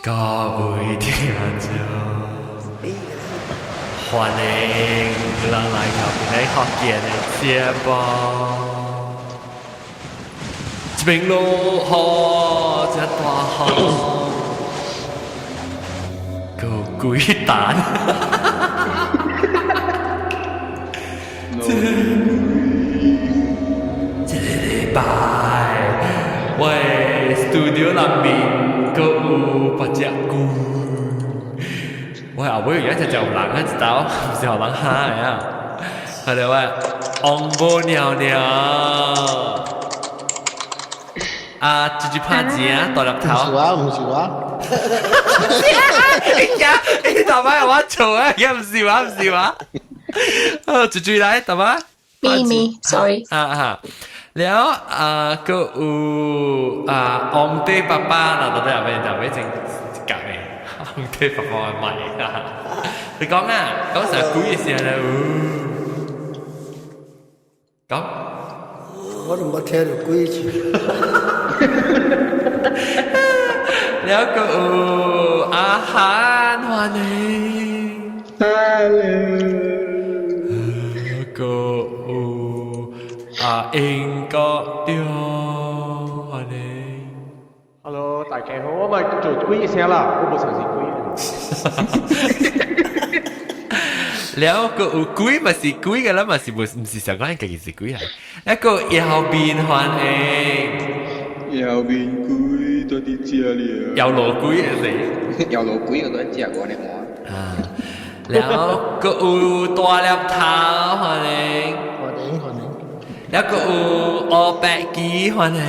各位聽眾，歡迎咱來到今日福建的節目。這邊落雨，這大風，個鬼蛋。這個禮拜，我的 studio 內面閣有八隻龜。我後尾而家就就人啊，一道，毋是予人嚇的啊。係咧，我王母娘娘。啊，直接拍錢啊，大粒頭。毋是我，毋是我。哎呀，你大媽有我做啊？而家毋是我，毋是我。哦，直接來，大媽。 Me me, sorry。啊啊，了啊，閣有啊，王帝爸爸嗱，到底係咩？就咩正夾嘅？王帝爸爸買啊！你講啊，講成鬼嘅聲咧，講。我都無聽著鬼字。了閣有阿漢歡迎。 Hello。閣有阿英國中歡迎。 Hello，大家好，我咪做鬼聲啦，我無相信鬼。了閣有鬼嘛是鬼嘅啦，嘛是無毋是想講家己是鬼嚟。一個右邊歡迎。右邊鬼都佇這了。有羅鬼嘅是。有羅鬼我都食過呢我。啊，了閣有大粒頭歡迎。歡迎歡迎。了閣有烏白雞歡迎。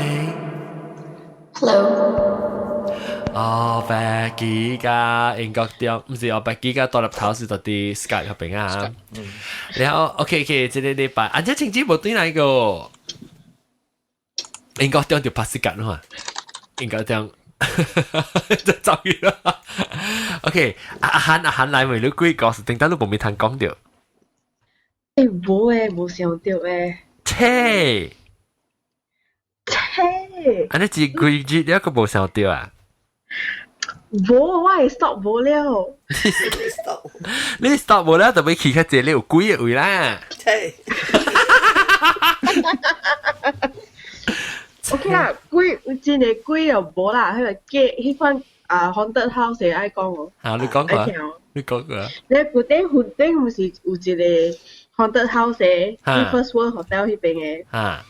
Hello。烏白雞佮英國中，毋是烏白雞佮大粒頭是佇佇 Skype 嗰邊啊。然後 OK OK，這個禮拜，啊，這晴子無轉來個。英國中就拍時間啦，英國中就終於啦。OK，阿漢阿漢來未？你幾個是頂等你無未通講著？欸，無誒，無想著誒。切！切！按呢一幾日你猶閣無想著啊？無，我會 stop 無了。你 stop 無了，就欲去較濟你有鬼个位啦。切！ OK 啦，鬼真係鬼又無啦，彼個假彼款啊 haunted house 會愛講哦。啊，你講過，你講過。你舊底雲頂毋是有一個 haunted house 的，去 First World Hotel 彼邊的。啊。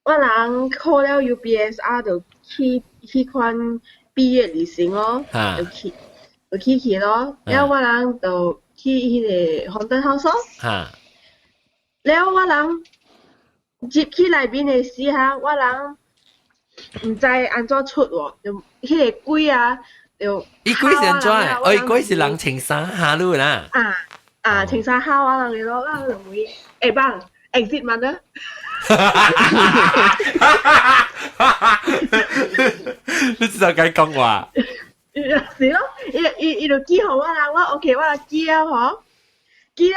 我人考了 UPSR 就去彼款畢業旅行咯，就去就去去咯，了我人就去彼個 haunted house 咯。了我人入去內面的時哈，我人毋知按怎出喎，就彼個鬼啊，就伊鬼是按怎？哦，伊鬼是人穿衫嚇你啦。啊啊，穿衫嚇我人的咯，我認為會幫 exit 嘛呢？你知道該講話？是咯，伊伊伊就記予我啦，我 OK，我記了吼，記了。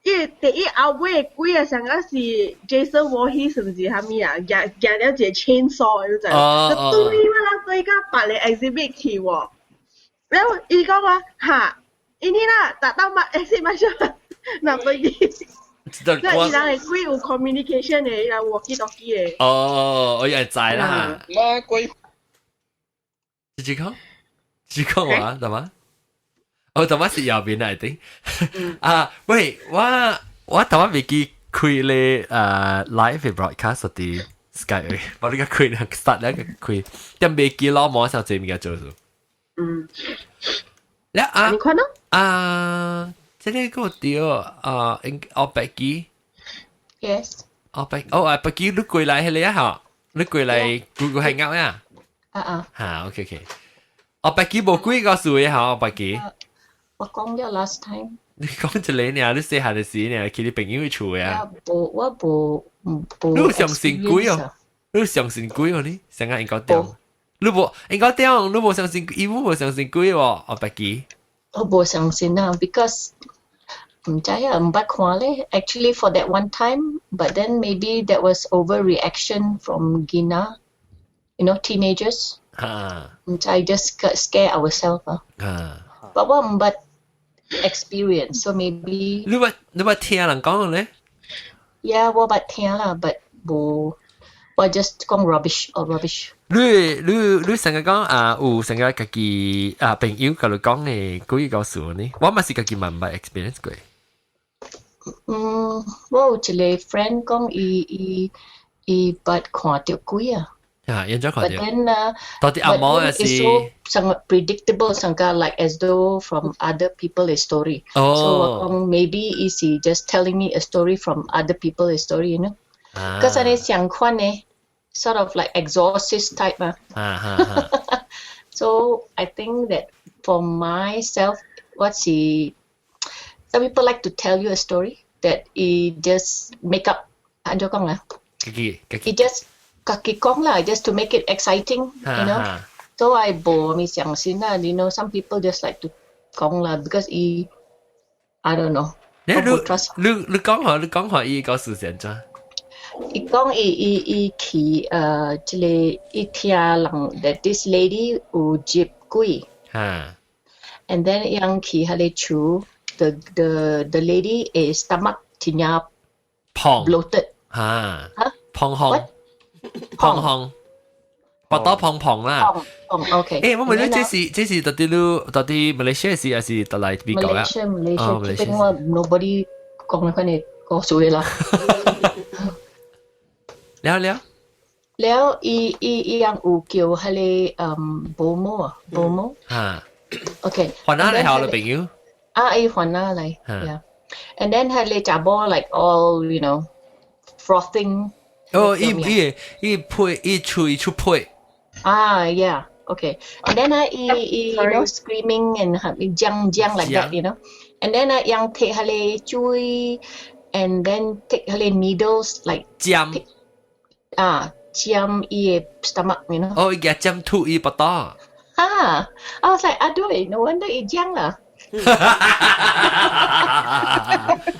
伊第一後尾的鬼啊，上個是 Jason Voorhees 是毋是啥物啊？舉舉了一個 chainsaw，你知？就對我人對到別个 exhibit 去喎。然後伊講話哈，伊你啦，達到嘛 exit 嘛就那對去。那伊人的鬼有 communication 的，伊人 walkie talkie 的。哦，我也知啦。乜鬼？自己講，自己講話，怎麼？哦，頭先是右邊嚟的。啊，喂，我我頭先未記開咧live broadcast 佇 Skype，我呢個開 start 咧個開，但未記攞網上這物件做數。嗯。咧啊，你看咯。啊，這個個對啊，應烏白機。 Yes。烏白，哦啊，白機你過來彼個啊吼，你過來過過係啱呀？啊啊。嚇，OK OK。烏白機無幾個數嘅吼，烏白機。我講了 last time。你講一個爾，你細漢的時爾，去你朋友厝的啊？無，我無，無。你有相信鬼哦？你有相信鬼哦？你上個應該點？你無應該點？你無相信，伊無相信鬼喎？烏白機。我無相信啊，because 毋知啊，毋捌看咧。Actually for that one time, but then maybe that was overreaction from 囡仔, teenagers. 毋知 just scare ourselves 啊。But 我毋捌 experience, so maybe 你捌聽人講咧？ Yeah，我捌聽啦，but 無我 just 講 rubbish or rubbish。你成日講啊，有成日家己啊朋友共你講嘅鬼故事呢？我嘛是家己嘛毋捌 experience 過。嗯，我有一個 friend 講伊伊伊捌看著鬼啊。啊，應該看 But 到。 then 到底阿毛也是 it's so somewhat predictable, 上個 like as though from other people's story. So 我講 maybe is he just telling me a story from other people's story? Because 按呢相款呢，sort of like exorcist type 嘛。So I think that for myself, what's he? Some people like to tell you a story that he just make up. 按怎講啦？家己家己 He just 家己講啦，just to make it exciting. So I 無咪相信啦，some people just like to 講啦，because he I don't know。你你你講下，你講下伊個事情怎？伊講伊伊伊去呃，這個伊聽人 that this lady 有接鬼。And then 伊人去彼个厝，the lady is stomach 真正胖 bloated。嚇？胖胖胖胖，腹肚胖胖啦。胖胖 OK。誒，我問你，這是這是到底你到底馬來西亞是還是到來美國啊？ Malaysia Malaysia，這邊我 nobody 講那款的故事啦。了了。了，伊伊伊人有叫彼个嗯 bomoh 啊，bomoh。嚇。 OK。還哪來好了朋友？啊，伊還哪來？Yeah。And then 彼个查某 like all frothing。哦，伊伊伊配伊喙出配。啊，yeah，okay。And then 啊，伊伊 screaming and 講講 like that。And then 啊，人提彼个水，and then take 彼个 needles like 針。啊，針伊个 stomach。哦，伊個針吐伊腹肚。啊，I was like, 啊對，no wonder 伊講啦。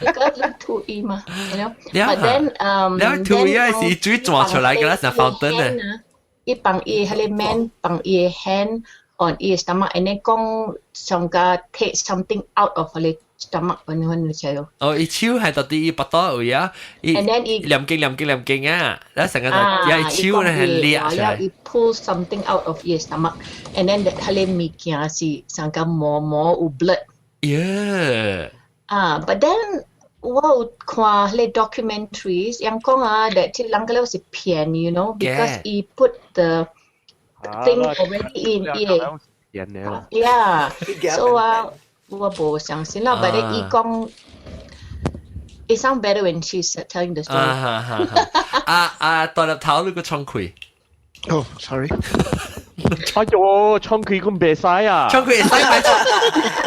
Because 吐伊嘛，you know。But then 了吐伊是水轉出來個啦，成 fountain 啊。伊放伊彼个 man 放伊个 hand on 伊個 stomach，and then 講上個 take something out of 彼個 stomach 咁樣你知哦。哦，伊手係到底伊腹肚位啊，伊 and then 伊念經念經念經啊，แล้ว成個就伊手咧係裂出來。伊 pull something out of 伊 stomach，and then 彼個物件是上個毛毛有 blood。 啊，but then 我有看彼個 documentaries，人講啊，that 這人個是騙，because he put the thing already in 伊個。Yeah，so 啊，我無相信啦，but then 伊講，it sound better when she's telling the story。啊啊啊！大粒頭你個窗開。哦，sorry。哎喲，窗開咁袂使啊！窗開會使咪？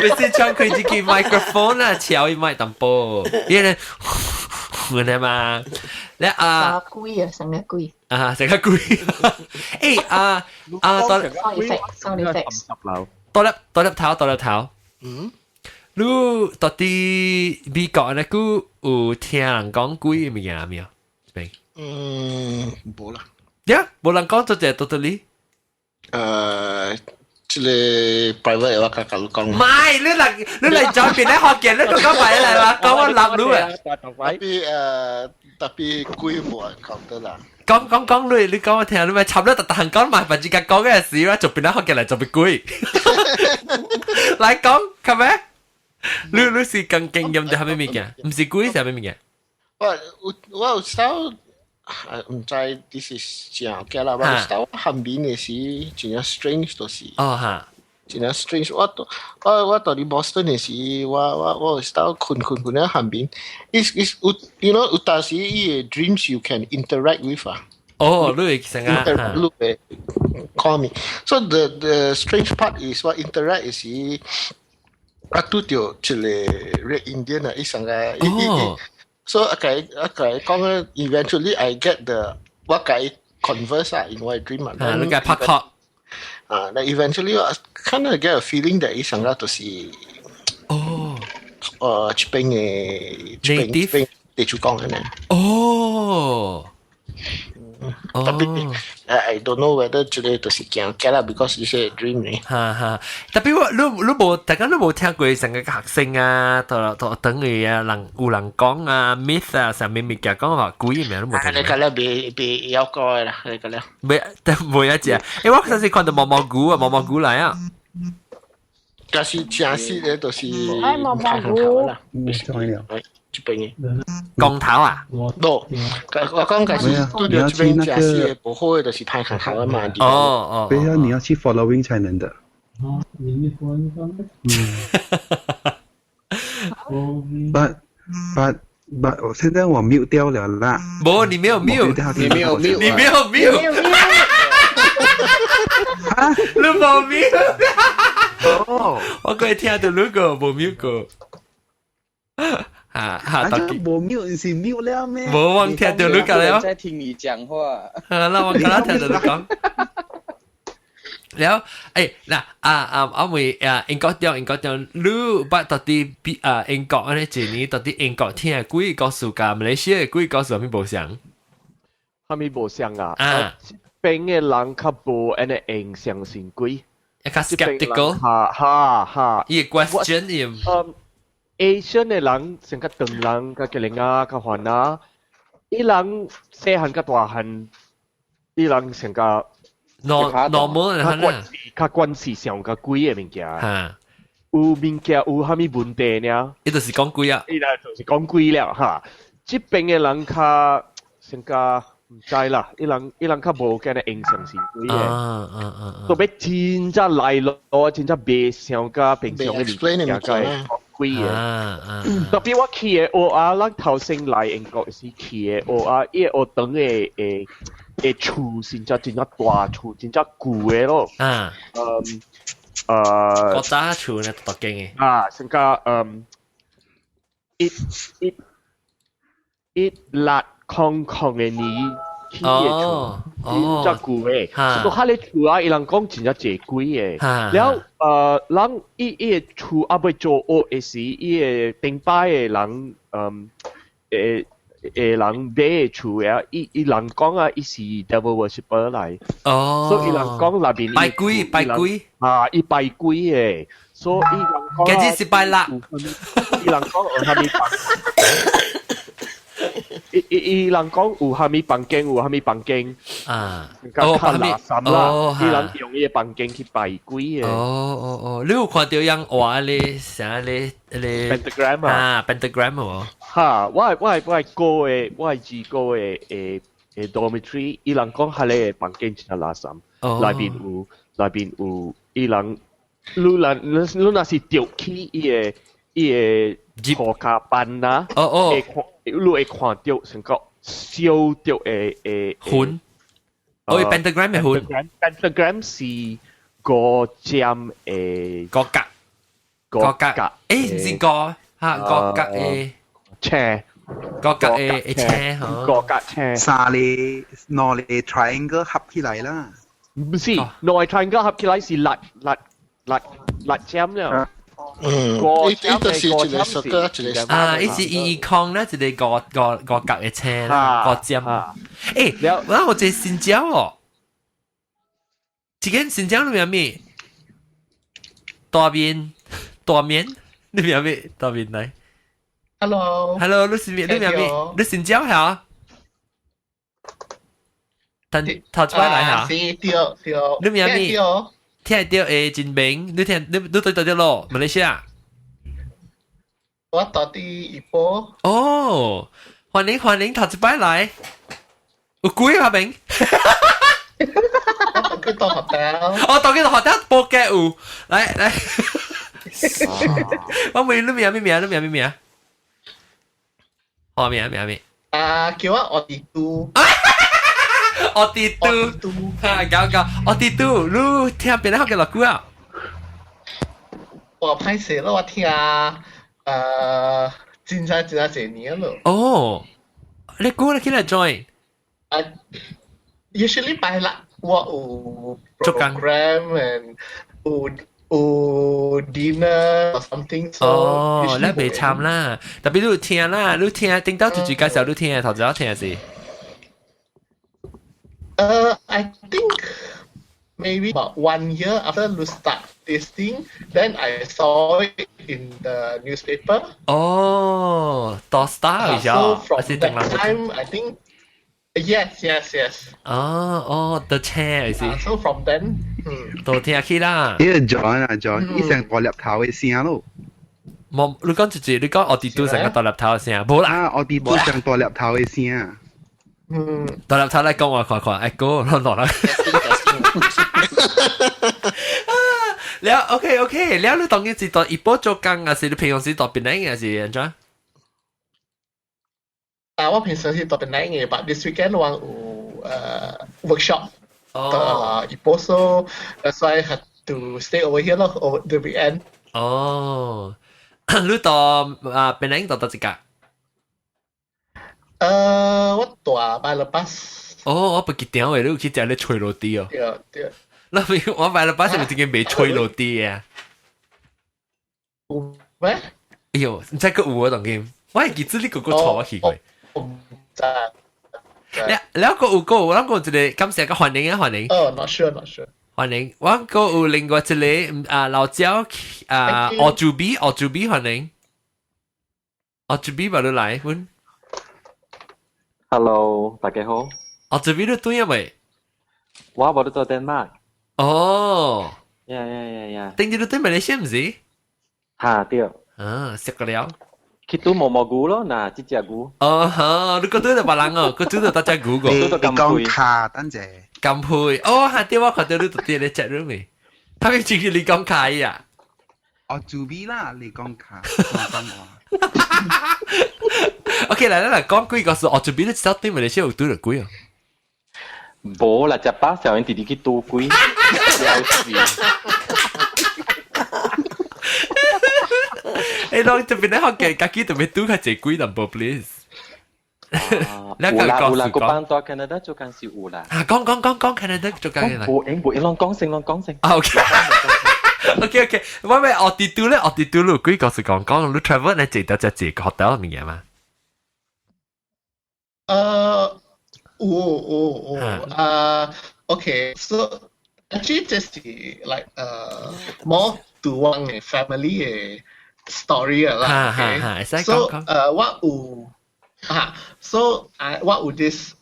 你是窗開這個 microphone 啊，敲伊麥淡薄，因為咧嘛，你啊，鬼啊，成個鬼啊，成個鬼。誒啊啊，大 sound effect，sound effects。大粒大粒頭，大粒頭。你到底美國咧，佢有聽人講鬼物件沒有？嗯，無啦。呀，無人講做隻到底你？這個 private 我較共你講。唔係，你嚟你嚟左邊咧學嘅，你講埋嚟嘛，講我立你啊。特別特別鬼無講得啦。講講講你，你講我聽，你咪插咗特特行講埋，反正講嘅事啦，做邊咧學嘅嚟做邊鬼。來講，係咪？你你是更經驗就係咩物件？唔是鬼係咩物件？我有我有時毋知 this is 真假啦，我有時候面的時真正 strange 就是。哦哈。真正 strange，我我我蹛佇 Boston 的時，我我我有時候睏睏睏咧頷面，is is 有，you know 有當時伊個 dreams you can interact with 啊。哦，你會成啊？你會 call me。So the strange part is 我 interact 是啊拄著一個 Red Indian 啊，伊上個伊伊伊，so 啊共啊共伊講 eventually I get the 我共伊 converse 啊，in 我 dream 啊。啊，你共拍殼。啊，那 eventually 我 kind of get a feeling that 伊上個就是這邊的這邊這邊地主講的呢。哦。Tapi I don't know whether 這個就是驚驚啦，because 呢些 dream 呢。哈哈，特別我你你無，大家你無聽過成個學生啊，同同等於啊，人有人講啊，myth 啊，啥物物件講話鬼咩都無聽。你個咧別別要過啦，你個咧。未，未一隻。欸，我上次看到毛毛菇啊，毛毛菇來啊。假是正式咧，就是哎，毛毛菇啦，嗯，這邊嘅。光頭啊？無，我講嘅是對著這邊正式的，無好的就是歹看頭啊嘛。哦哦。對啊，你要去 following 才能的。嗯。 But 我現在我 mute 掉了啦。無，你沒有 mute，你沒有 mute，你沒有 mute。啊？你無 mute？哦，我過聽到你個無 mute 過。哈哈，啊，無 mute 是 mute 了咩？無，我聽到你講了。在聽你講話。那我剛剛聽到你講。了，欸，嗱，啊啊，阿妹啊，英國中，英國中，你捌到底比啊英國按呢一年到底英國聽幾個故事佮馬來西亞幾個故事啥物無相？啥物無相啊？啊，邊嘅人較無按呢會相信鬼，較 skeptical。哈哈哈，伊 question 伊。嗯，Asian 嘅人成較長人，較吉零啊，較煩啊，伊人細漢較大漢，伊人成較。 normal 較關事，較關事上較鬼嘅物件。有物件有啥物問題呢？伊就是講鬼啊！伊就是講鬼了哈。這邊嘅人較成較毋知啦，伊人伊人較無咁樣相信鬼嘅。啊啊啊！特別真正來咯，真正袂想較平常嘅物件，個鬼嘅。特別我去嘅學啊，咱頭先來英國時去嘅學啊，伊個學堂嘅誒。嘅厝是真真正大厝，真正舊嘅咯。啊，嗯，古早厝呢，大間嘅。啊，成個嗯，一一一六空空嘅年起嘅厝，真正舊嘅。所以彼个厝啊，伊人講真正濟鬼嘅。了，人伊伊个厝猶未做好嘅時，伊個頂擺嘅人，嗯，誒。誒人買的厝啊，伊伊人講啊，伊是 devil worshipper 來，哦，所以伊人講內面拜鬼拜鬼，啊，伊拜鬼的，所以伊人講，今日是拜六，伊人講有啥物房，伊伊伊人講有啥物房間，有啥物房間，啊，哦，較垃圾啦，伊人用伊个房間去拜鬼的。哦哦哦，你有看著人畫咧啥咧咧 pentagram 啊，pentagram 無？哈，我我我哥的，我二哥的誒誒 dormitory，伊人講彼个房間真正垃圾，內面有內面有伊人，你若你你若是著去伊个伊个塗跤板啊，哦哦，會看你會看著成個燒著的的魂，哦，pentagram 的魂，pentagram 是五尖的五角，五角，欸，毋是五哈，五角的。車，五角的的車，五角車，三個兩個 triangle 合起來啦。毋是，兩個 triangle 合起來是六六六六尖了。嗯，五伊就是一個circle，一個啊，伊是伊伊空咧，一個五五五角的車啦，五尖。欸，我有一個新椒哦，這間新椒你明咩？大面大面，你明咩？大面來。 Hello。 Hello，你是咩？你名咩？你新椒嚇？但頭一擺來嚇。是對對。你名咩？聽得著誒真明，你聽你你對佗佗咯？馬來西亞。我佇佇怡保。哦，歡迎歡迎，頭一擺來。有鬼啊明？我去到學校。哦，到去到學校報價有，來來。我問你名咩名？你名咩名？哦，名名咩？啊，叫我奧迪都。奧迪都，哈，搞搞，奧迪都，你聽邊個學嘅落久啊？我歹勢咯，我聽，真正真正濟年咯。哦，你估你起來 join？啊，usually 拜六我有 program and 有有 dinner or something。哦，你袂參啦，特別你有聽啦，你聽頂到就最介紹你聽，頭一聽是。I think maybe about one year after you start this thing, then I saw it in the newspaper. 哦，到 star 一下。 So from that time, I think yes. 哦哦，the 車是。 So from then，都聽起啦。呢個 John 啊 John，伊成大粒頭嘅聲咯。冇，你講一句，你講我哋都成個大粒頭嘅聲，冇啦。我哋都成大粒頭嘅聲。大粒頭嚟講我看看，哎哥，落落啦。了 OK OK，了你當然是到一波做工，還是你平常時到檳城，還是按怎？啊，我平常是到檳城嘅，but this weekend 我有workshop 到怡保，so that's why I had to stay over here 咯，over the weekend。哦，你到啊檳城到佗一格？我蹛拜 lepas。哦，我不記得喎，你有去食咧吹羅地哦。對對。那邊我拜 lepas 是咪真嘅賣吹羅地啊？有咩？哎呦，唔知閣有啊，當今，我係記得你哥哥帶我去過。唔知。了了個有個，我諗過一個感謝個歡迎啊歡迎。哦，not sure，not sure。歡迎，我個有另外一個啊老椒啊，奧祖比奧祖比歡迎，奧祖比把你來，阮。 Hello，大家好。奧祖比你對啊未？我無咧做 Denmark。哦。 Yeah. 頂住你對馬來西亞毋是？哈對。啊，識個了。去拄毛毛牛咯，嗱，這隻牛。哦哈，你個拄著別人哦，個拄著大隻牛個。你講卡，等陣。金配，哦哈，對我看到你佇佇咧食咗未？他們就是你講卡呀。哦，祖比啦，你講卡，我講話。 OK，來來來，講幾個是哦，祖比你知道對馬來西亞有拄著鬼哦？無啦，食飽小人直直去拄鬼，了死。欸，攏這邊咧學嘅，家己特別拄較濟鬼淡薄，please。有啦有啦，個班到 Canada 做工是有啦。啊，講講講講 Canada 做工嘅啦。無應無應，攏講先，攏講先。啊，OK。OK OK，我咪學地圖咧，學地圖你有幾個是講講，你 travel 咧坐到只一個 hotel 物件嘛？有有有，啊，OK，so actually 這是 like more to 我嘅 family 嘅 story 啦。OK，so 我有啊，so 我有 this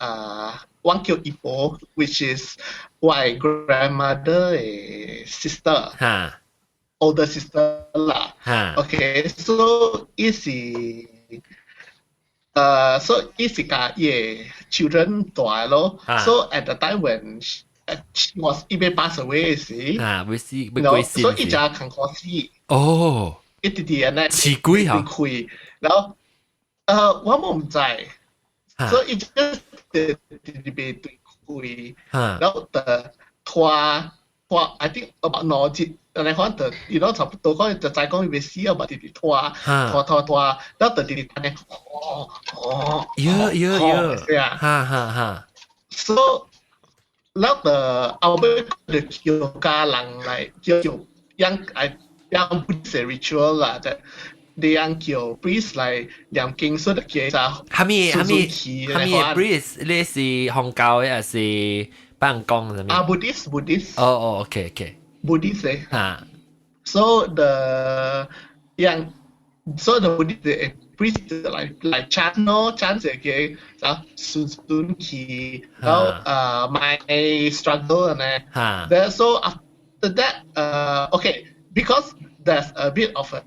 我叫姨婆，which is 我 grandmother 嘅 sister。older sister 啦。OK，so 伊是so 伊是共伊嘅 children 蹛咯。So at the time when she was 伊欲 pass away 時，啊，會死會過身，所以伊就艱苦死。哦，伊直直按呢，飼鬼嚇，開，然後我嘛毋知，所以伊就直直欲對開，然後就拖拖，I think about 2日，按呢款就伊攏差不多講就知講伊欲死啊，嘛直直拖拖拖拖，然後就直直按呢，哦哦，喲喲喲，是啊，哈哈哈。 So 然後就後尾就叫家人來叫叫樣愛樣 Buddhist ritual 啦，就你樣叫 priest 來念經，所以就叫啥？哈咪哈咪哈咪 priest，你是宗教嘅還是辦公啥物？啊，Buddhist Buddhist。哦哦，OK OK。 Buddhist 咧。哈。 So the 樣，so the Buddhist priest 來 chant 咯，chant 這個就順順去，然後my struggle 呢。哈。 Then so after that, okay, because there's a bit of a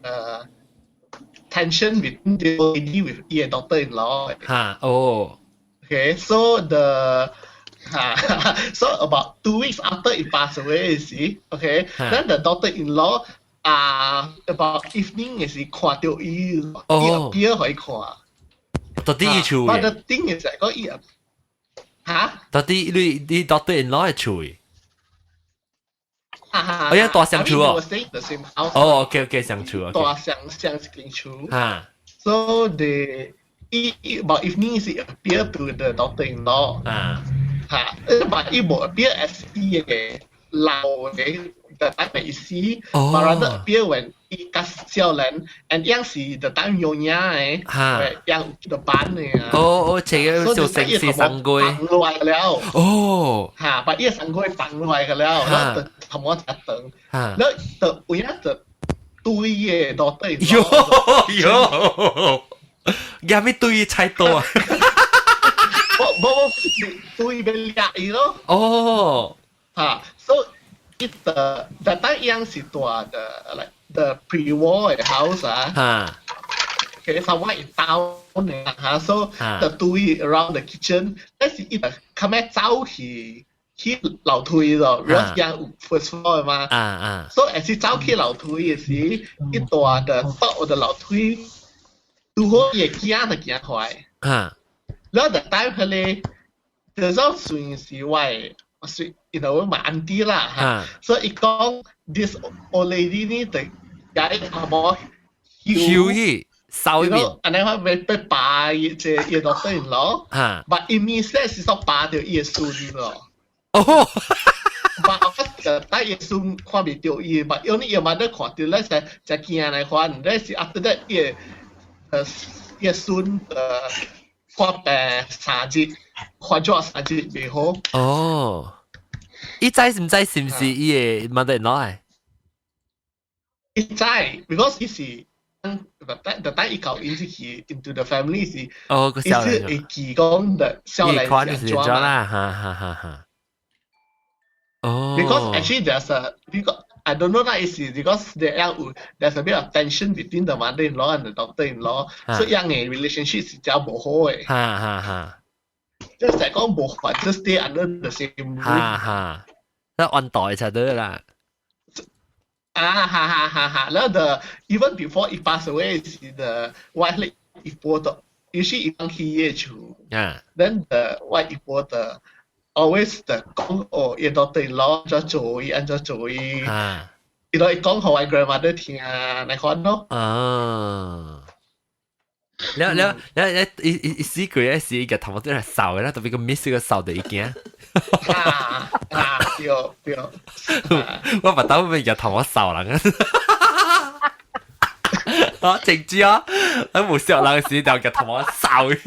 tension between the lady with 伊嘅 daughter-in-law. 哈哦。 Okay, so the so about 2 weeks after he passed away, you see, okay, then the daughter-in-law about evening 嘅時看到伊，伊 appear 予伊看。到底伊厝 But the thing is 講伊嚇？到底你你 daughter-in-law 嘅厝？哈哦，一蹛相厝哦。哦，OK OK，相厝。蹛相相一間厝。哈。 So the about evening 是 appear to the daughter-in-law。啊。嚇，but 伊無 appear as 伊嘅老嘅 the time 嘅意思，but rather appear when 伊較少年，and 樣是就等用影嘅，樣就板嘅啊。哦哦，這個就成是三個。放落來了。哦。嚇，把伊三個放落來了，然後就頭毛一長，然後就有影就對嘅到底。喲喲，有咩對菜刀啊？冇冇對要掠伊咯。哦。嚇，所以伊的，但當樣是大的，like the pre-war 的 house 啊。其實我一 town 的嚇，所以 the 堆 around the kitchen，但是伊就較尾走去去樓梯咯，如果樣有 first floor 嘛。所以是走去樓梯的時，伊大的 top 的樓梯，拄好伊的囝就行開。然後就帶佢咧，就算算是我的，算，然後我嘛 auntie 啦嚇，所以伊講 this old lady 呢就解頭毛囂伊掃一面，按呢我欲欲拔伊這伊daughter in law，但伊面說是說拔著伊的孫咯。哦，但我就帶伊孫看袂著伊，但因為伊媽都看著咧，才才驚來看，咧是 after that 伊呃伊孫呃發病3日，發咗3日袂好。哦，伊知唔知是毋是伊的 mother in law？伊知，because 伊是。特等伊搞因去 into the family 是，哦，個少年，伊是會記講的少年是怎啦，哈哈哈哈。哦。 Because actually there's a because I don't know that is because there's a bit of tension between the mother-in-law and the daughter-in-law，所以樣嘅 relationship 是真無好嘅。哈哈哈。即係講無法，just stay under the same roof。哈哈，那按代就得啦。啊哈哈哈哈！然後 the even before he pass away，是 the wife 一波的，尤其伊剛去伊厝，then the wife 一波的 always 的講哦，伊 daughter-in-law 怎做伊按怎做伊，伊都會講予我 grandmother 聽啊，來看咯。啊！了了了了，伊伊伊死鬼咧，是伊個頭毛對來掃的啦，特別個 miss 個掃的一件。啊啊對對，我把刀咪個頭毛掃人啊！啊，靜止啊！我無笑人時就個頭毛掃。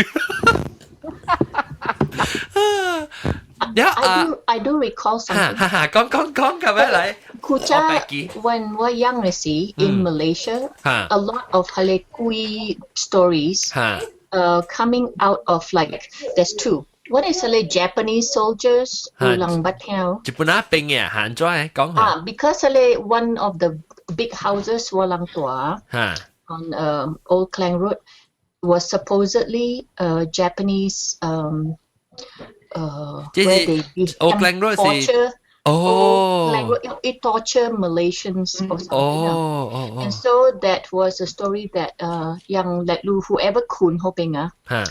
I do recall something. 哈哈，講講講咁樣嚟。古早 when 我 young 嘅時 in Malaysia, a lot of 係鬼 stories coming out of like there's two. One is 係 Japanese soldiers 有人捌聽。日本那邊嘅行咗嚟講啊，because 係 one of the big houses 我人住 on Old Klang Road was supposedly a Japanese where they Old Klang Road torture 哦 Klang Road it torture Malaysians or something. 哦哦 And so that was a story that 讓 like whoever 困嗰邊啊 that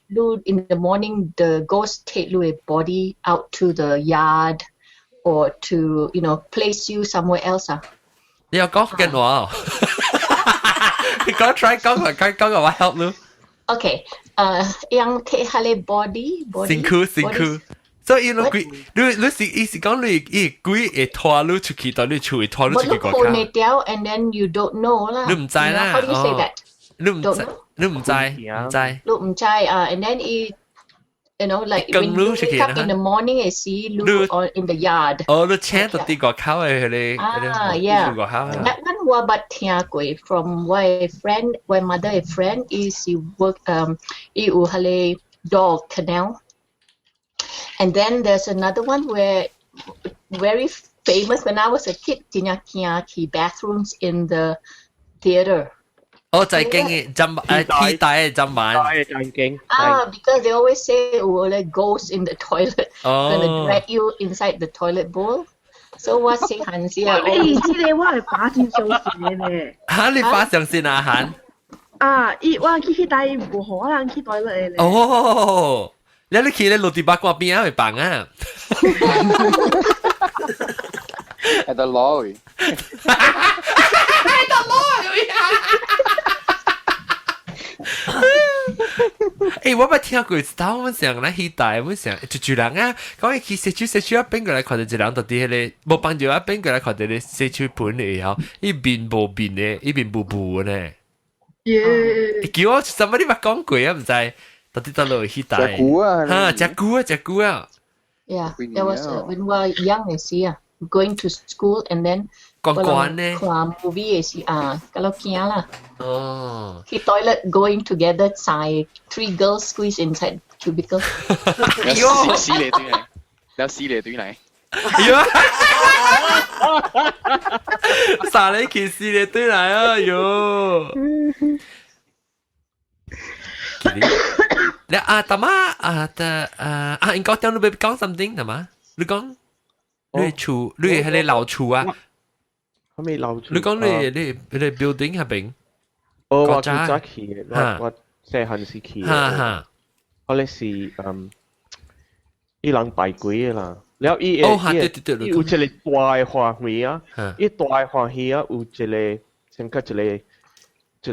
你 in the morning the ghost take 你 body out to the yard or to place you somewhere else 啊。你有講福建話哦？你講 try 講個講講個我 help 你。 Okay，讓 take 下你 body body 身軀身軀。所以你鬼，你你是意思講你伊鬼會拖你出去，到你厝會拖你出去外口。你困掉，and then you don't know 啦。你唔知啦。 How do you say that？你唔知，你唔知，唔知。你唔知啊，and then 伊 like when you wake up in the morning, you see 你 on in the yard. 哦，你請到啲外口嘅佢哋，啊，yeah. That one 我捌聽過 from 我 friend，我 mother 嘅 friend，伊是 work，伊有彼個 dog kennel. And then there's another one where very famous when I was a kid, 真正驚去 bathrooms in the theater. 哦，在經嘅浸天大嘅浸晚。在經。啊，because they always say 有咧 ghosts in the toilet, gonna drag you inside the toilet bowl. So 我細漢時啊，誒，這個我會爸真相信的咧。嚇，你爸相信啊，韓？啊，伊我去去帶無可能去 toilet 的咧。哦。你你去咧落地八卦邊啊，會放啊！喺度攞去，喺度攞去啊！欸，我捌聽過，當我想來去大，我想就住人啊，講伊去社區社區啊，變過來看到一人到佇彼個無幫助啊，變過來看到個社區盤的後，伊面無面的，伊面霧霧呢。耶！叫我什麼你捌講過啊？毋知到底佗落去大。食久啊！哈，食久啊，食久啊。 Yeah, that was when we were young 的時啊，going to school and then 關關呢？看 movie 的時啊，甲落驚啦。哦。去 toilet going together 三 three girls squeeze inside cubicle。喲，死嚟對嚟，有死嚟對嚟。喲，啥嚟去死嚟對嚟啊喲！你啊，大媽啊，的啊啊，應該聽你欲講 something 係嘛？你講你厝，你係你樓厝啊？係咪樓厝？你講你你你 building 嗰邊？哦，我早去，我我細漢時去。哈哈，我咧是嗯，伊人拜鬼啦。了伊哦，對對對，伊有一個大的花園啊，伊大的花園啊，有一個像個一個一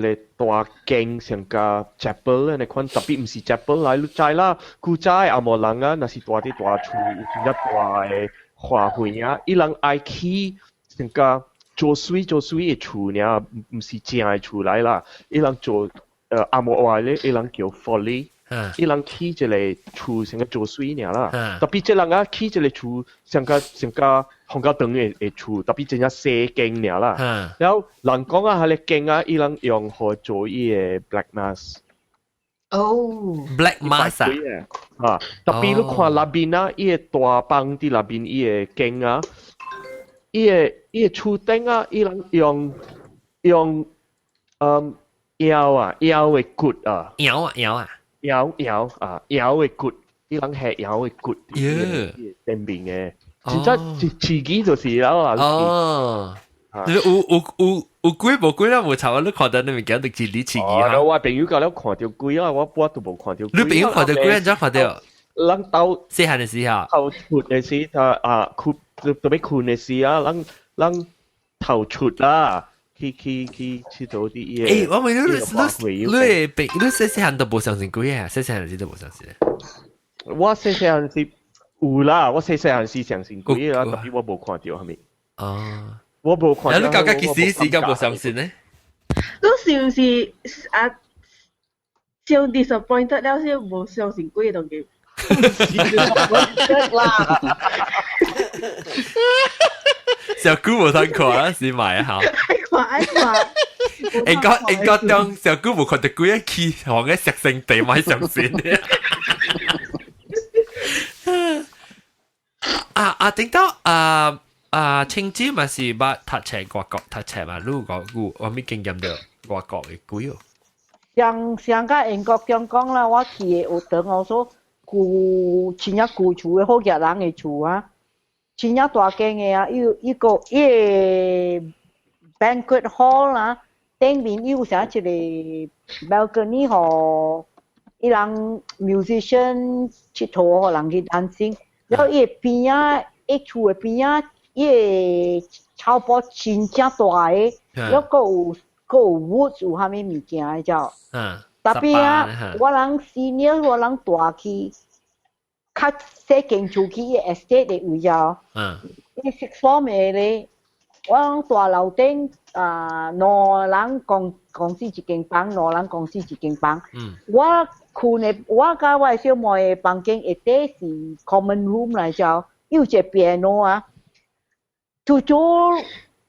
個大間像個 chapel 呢款，特別毋是 chapel 來，你知啦，古早的紅毛人啊，若是住佇大厝，有真正大的花園啊，伊人愛起像個做水做水的厝爾，毋是正的厝來啦，伊人做紅毛話咧，伊人叫 folly。伊人起一個厝像個做水爾啦，特別這人啊起一個厝像個像個紅較長的的厝，特別真正細間爾啦。然後人講啊，彼个間啊，伊人用予做伊个 black mass。哦，black mass 啊，啊，特別你看內面啊，伊个大房佇內面伊个間啊，伊个伊个厝頂啊，伊人用用嗯妖啊妖的骨啊，妖啊妖啊。妖妖啊妖的骨，伊人係妖的骨，頂面的，真正自自己就是了啦。哦，有有有有鬼無鬼啦，無查我你看到你物件就自己自己哈。我朋友共了看著鬼啊，我我都無看著。你朋友看著鬼，按怎看著？人兜細漢的時候，頭出的時，他啊睏特別睏的時啊，人人頭出啦。去去去去做啲嘢。欸，我問你，你你你你細細漢都無相信鬼啊？細細漢時都無相信。我細細漢時有啦，我細細漢時相信鬼啦，特別我無看著係咪？哦，我無看。你感覺幾時時間無相信呢？你是毋是啊？傷 disappointed 了，先無相信鬼的東西。啦。小姑無通看，是買啊！愛看愛看。應該應該當小姑無看著鬼去行個食聖地買相信的。啊啊！頂到啊啊！青椒嘛是捌讀冊外國讀冊嘛，你有講有啥物經驗著外國的鬼哦？上上個英國中講啦，我去的學堂我說舊真正舊厝的好額人的厝啊，真正大間的啊，有一個伊個 banquet hall 啦，頂面有啥一個 balcony 予伊人 musician 𨑨迌予人去 dancing，然後伊的邊仔，伊厝的邊仔，伊的草坡真正大个，了閣有閣有 woods 有啥物物件的才。嗯。特別啊，我人 senior 我人大去，較細間厝去伊 estate 的位啊。嗯。伊 sixth form 的咧，我人大樓頂啊，兩人公公司一間房，兩人公司一間房。嗯。我睏的，我佮我的小妹的房間下底是 common room 來著，有一個 piano 啊。拄拄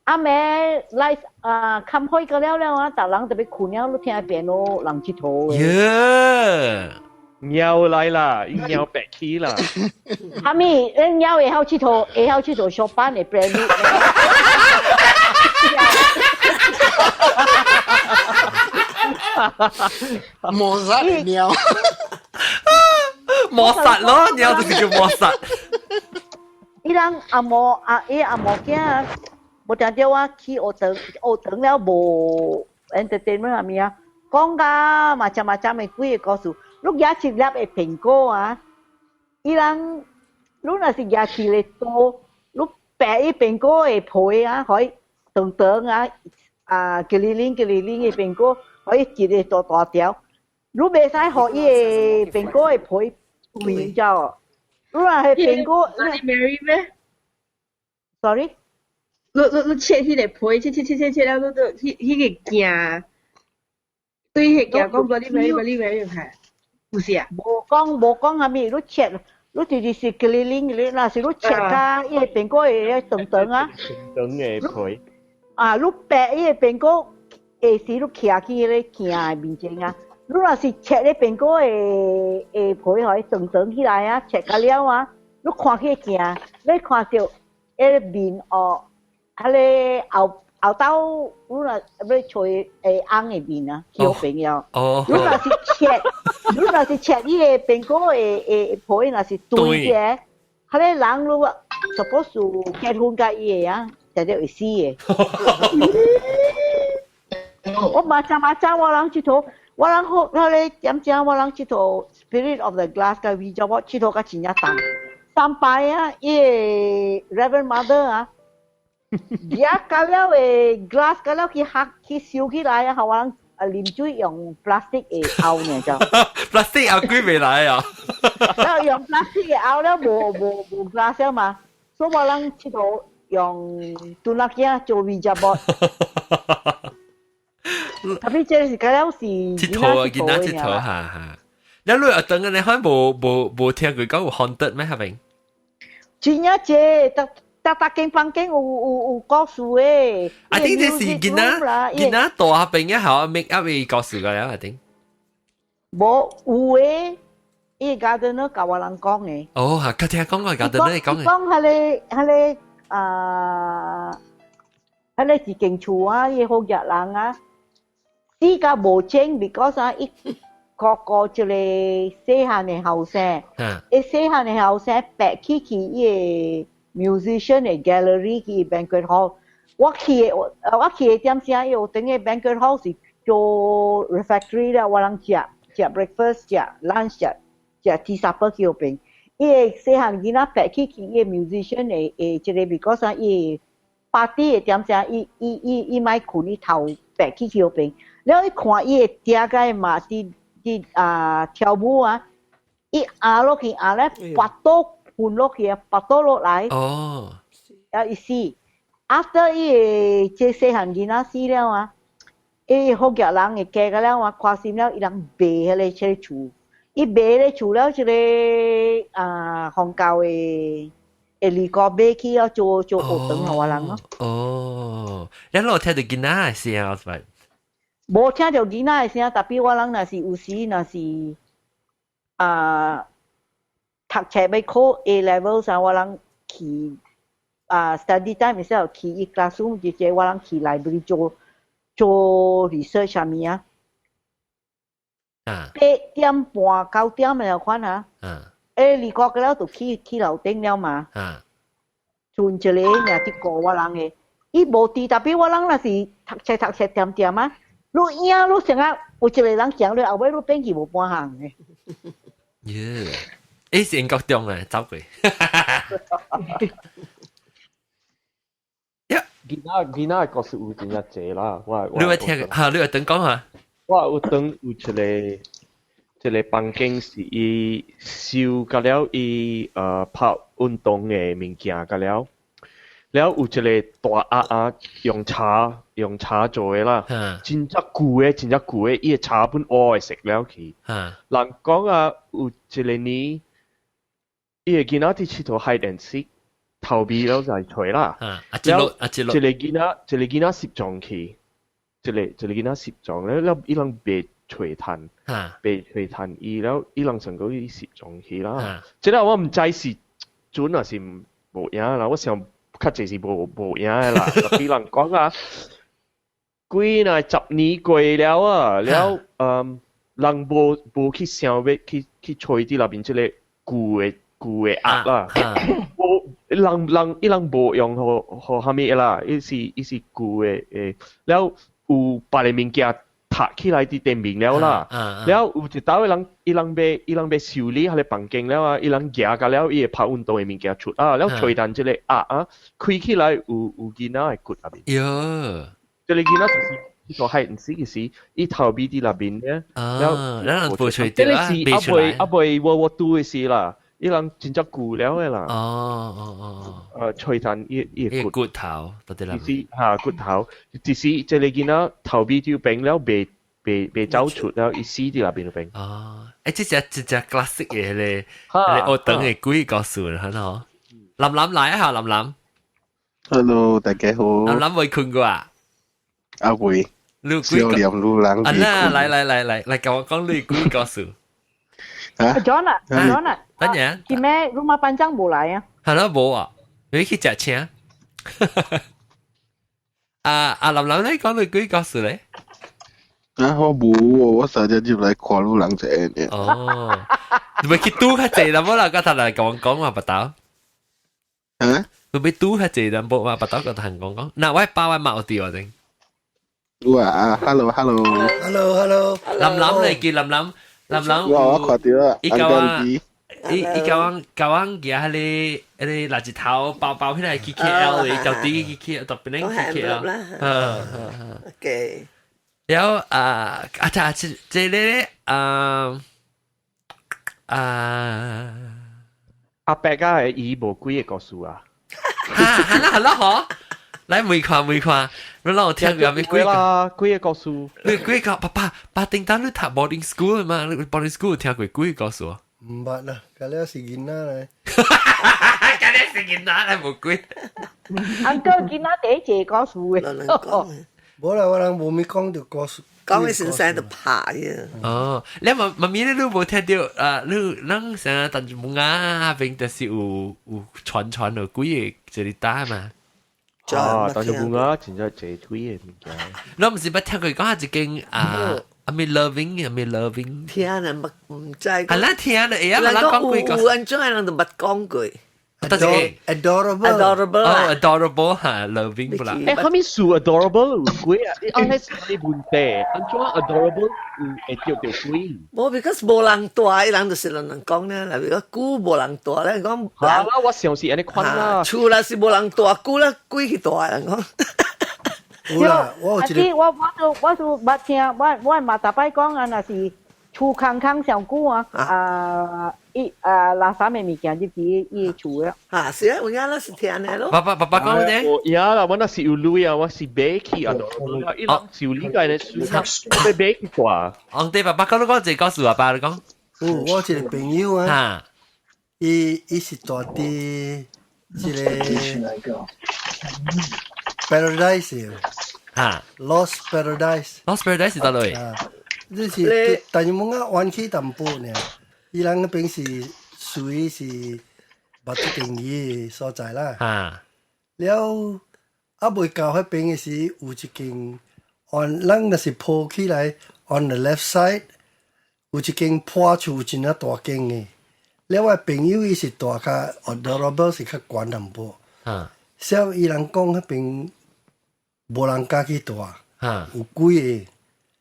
暗暝來啊，冚開個了了啊，逐人特別睏了，你聽 piano 人𨑨迌的。耶！貓來啦，貓白起啦。哈咪，恁貓會曉𨑨迌，會曉𨑨迌小班的 prelude。莫扎的貓。魔術咯，貓就是叫魔術。伊人阿毛阿伊阿毛囝，無聽著我去學堂，學堂了無 entertainment 啥物啊，講甲嘛針嘛針的幾个故事。你舉一粒的蘋果啊，伊人你若是舉一个刀，你掰伊蘋果的皮啊，可以長長啊，啊，吉哩零吉哩零的蘋果，可以一个大大條。你袂使予伊个蘋果的皮斷咗。你若係蘋果你 Mary 咩？Sorry，你切彼個皮，切切切切切了，你都彼個鏡，對彼個鏡講 Bloody Mary Bloody Mary 係，不是啊？無講啥物，你切，你就是吉哩零吉哩，若是你切甲伊個蘋果會長長啊。長的皮。啊，你白伊個蘋果下時你徛去彼個鏡的面前啊，你若是切咧蘋果的皮，予伊長長起來啊，切甲了啊，你看彼個鏡，你看著彼個面哦，彼个後後兜，你若欲揣會翁的面啊，去予朋友。哦。你若是切伊個蘋果的皮，若是對的，彼个人如果 suppose 結婚佮伊的啊，定定會死的。我嘛真嘛真，我人𨑨迌，我人好，彼个點正，我人𨑨迌 Spirit of the Glass 佮 Ouija 我𨑨迌甲真正重。三擺啊，伊個 Reverend Mother 啊，舉甲了的 glass 甲了去煏去燒起來啊，予我人啊啉水用 plastic 的甌呢就。 plastic 甌鬼袂來啊！了用 plastic 的甌了無 glass 了嘛，所以我人𨑨迌用墩仔鏡做 Ouija board。特別這是甲了是𨑨迌啊，囡仔𨑨迌哈哈。你你學堂你可無聽過講有 haunted 咩？係咪？真正濟，逐逐逐間房間有故事的。啊，頂這是囡仔大邊一後 make up 的故事個了，啊頂。無有的，伊個 gardener 共我人講的。哦，哈，佢聽講過 gardener 講的。講彼個啊，彼個一間厝啊，伊好額人啊，死甲無情，because 啊，伊個個一個細漢的後生，伊細漢的後生白去伊個 musician 的 gallery 去 banquet hall。我去的點聲，伊有等個 banquet hall 是做 refectory 啦，我人食食 breakfast、食 lunch、食食 tea supper 去彼邊。伊個細漢囡仔白去伊個 musician 的這個，because 啊，伊 party 的點聲，伊莫睏伊頭白去彼邊。了伊看伊的嗲佮嘛佇啊跳舞啊，伊壓落去壓咧，腹肚噴落去啊，腹肚落來。哦。啊，伊死。After 伊個這細漢囡仔死了啊，伊好額人會嫁個了啊，看心了，伊人賣彼個這個厝，伊賣彼個厝了，這個啊，宗教的會離國買去了做做學堂予我人咯。哦，你有聽著囡仔的聲啊？是無聽著囡仔的聲，特別我人若是有時若是啊讀冊欲考 A level 啥，我人去啊 study time 的時候去伊 classroom，直接我人去 library 做做 research 啥物啊。8點半9點的款啊。欸，二個了就去樓頂了嘛。剩一个爾佇顧我人的，伊無佇，特別我人若是讀冊讀冊恬恬啊，你影你成啊有一個人行落後尾你變去無半項的。耶！欸是英國中啊，走過。囡仔的故事有真正濟啦，我你會聽嚇？你會等講下？我有當有一個房間是伊收甲了伊拍運動的物件甲了，了有一個大鴨仔用茶做的啦，真正舊的真正舊的，伊的茶本烏的色了去。人講啊，有一個年，伊的囡仔佇𨑨迌 hide and seek，逃避了就揣啦。啊，這落啊，這落。一個囡仔失蹤去，一個囡仔失蹤了了，伊人袂揣趁，袂揣趁伊了，伊人想講伊失蹤去啦。這個我毋知是準抑是無影啦，我想較濟是無影的啦。特別人講啊，幾若10年過了啊，了嗯，人無去想欲去揣佇內面這個舊的鴨啦。無人伊人無用予啥物啦，伊是舊的欸，了有別个物件貼起來佇頂面了啦。了有一兜的人，伊人欲修理彼个房間了啊，伊人舉甲了伊會拍運動的物件出啊，了揣趁這個鴨啊，開起來有囡仔的骨內面。喲，這個囡仔就是個係毋是嘅時，伊頭尾佇內邊咧，啊，咱人無揣這著啊，個是未出來。阿未我我拄嘅時啦，伊人真正舊了嘅啦。哦哦哦。吹彈伊伊伊骨頭，到底啦。只是嚇骨頭，只是這個囡仔頭尾就變了，未未未走出了，伊死佇內邊就變。哦，欸，這隻這隻 classic 嘅咧，學堂嘅鬼故事啦，嗬。林林來一下，林林。 Hello，大家好。林林未困過啊？阿會。你少年路人。啊啦，來來來來來，共我講你鬼故事。啊 John 啊，John 啊，等陣。今日 rumah panjang 無來啊？係啦，無啊，你去食請。啊啊，林林你講你鬼故事咧？啊，我無，我成日入來看路人這呢。哦，你咪去拄較濟啦，無啦，剛頭來共我講話不到。啊？你咪拄較濟淡薄嘛，不到個同講講。嗱，我爸我媽有佇我頂。有啊啊，hello hello。 Hello hello。林林你叫林林，林林。我我看到啦，伊教我，伊伊教我教我寄彼個彼個垃圾頭包包起來去 KL 的，就佇去 KL 特別恁去 KL。嗯。 OK。了啊啊！這這這個啊啊阿伯家係伊無幾個故事啊。哈，係啦係啦嗬。來問看問看，你讓我聽過咩鬼啦？幾個故事？你幾個爸爸爸叮當你讀 boarding school 嘛？你 boarding school 聽過幾個故事？毋捌啦，甲了是囡仔咧。甲了是囡仔咧，無鬼。 Uncle 囡仔第一個故事嘅。無啦，我人無咪講著故事。講嘅先生就怕嘅。哦，你媽媽咪你無聽到啊？你咱成日但是木啊邊就是有有傳傳有幾個一個打嘛？啊，但是木啊，真正濟幾個物件。你毋是捌聽過講一間啊？阿咩 loving，阿咩 loving？聽人捌毋知。係啦，聽啦，會啊，人講過。有按怎樣人就捌講過。 Adorable。 Adorable。哦，adorable 哈，loving 不啦？欸，啥物事 adorable 有鬼啊？你按係啥物問題？按怎 adorable 有會著著鬼？無，because 無人蹛，伊人就是人人講咧，例如講久無人蹛咧，講。嚇啦，我想是按呢款啦。厝啦是無人蹛，久啦鬼去蹛人講。有啦，我有一個。我我都我都捌聽，我我嘛逐擺講啊，若是厝空空上久啊，啊伊啊垃圾的物件入去伊厝的。啊，是啊，有影咱是聽的咯。爸爸爸爸講咧。我呀啦，我若是有鐳啊，我是買去啊，伊人是有理解的，要買去蹛。昂弟爸爸講你講一個故事啊，爸你講。有我一個朋友啊，伊伊是住佇這個 Paradise 哈，Lost Paradise。 Lost Paradise 是佗落？這是但是木仔彎起淡薄爾，伊人彼邊是屬於是捌這定義的所在啦。了，猶未到彼邊的時，有一間 on 咱若是鋪起來 on the left side，有一間破厝真正大間的。了，我朋友伊是蹛較 adorable 是較懸淡薄。所以伊人講彼邊無人敢去蹛，有鬼的。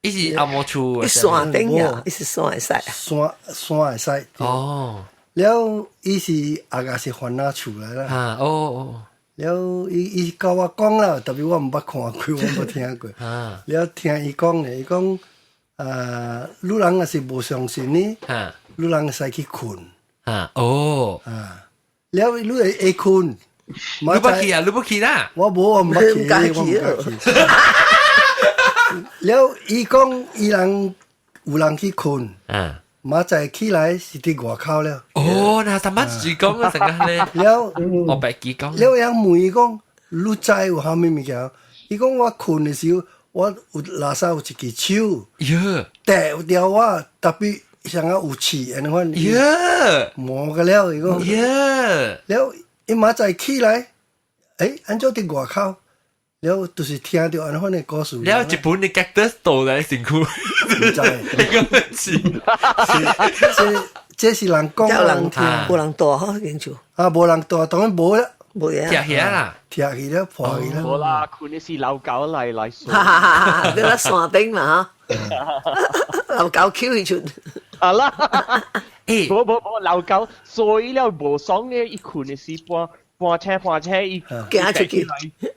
伊是紅毛厝，伊山頂啊，伊是山會使。山山會使。哦。了，伊是阿個是番仔厝來啦。啊，哦哦。了，伊伊共我講啦，特別我毋捌看過，我毋捌聽過。了，聽伊講咧，伊講啊，你人若是無相信呢，你人會使去睏。啊，哦。啊，了，你會會睏。你不去啊？你不去啦？我無，我毋捌去，我毋敢去。了，伊講伊人有人去睏，明仔起來是佇外口了。哦，那什麼自講啊？成個咧。了，我白記講。了，人問伊講，你知有啥物物件？伊講我睏的時候，我有垃圾有一支手，掟掉我，特別像啊有刺，按呢款。磨個了，伊講。了，伊明仔起來，欸，按怎佇外口？了，就是聽著按呢款的故事。了，一本的 cactus 倒來身軀。毋知。你講是。這這是人講，有人聽，無人蹛吼間厝。啊，無人蹛，當然無啦。無啊。拆起啦。拆去了，破去了。無啦，睏的是老狗來來說。哈哈哈！你咧山頂嘛吼，老狗抾去出。啊啦。欸，無無無，老狗所以了無爽咧，伊睏的是搬搬車搬車，伊行出去，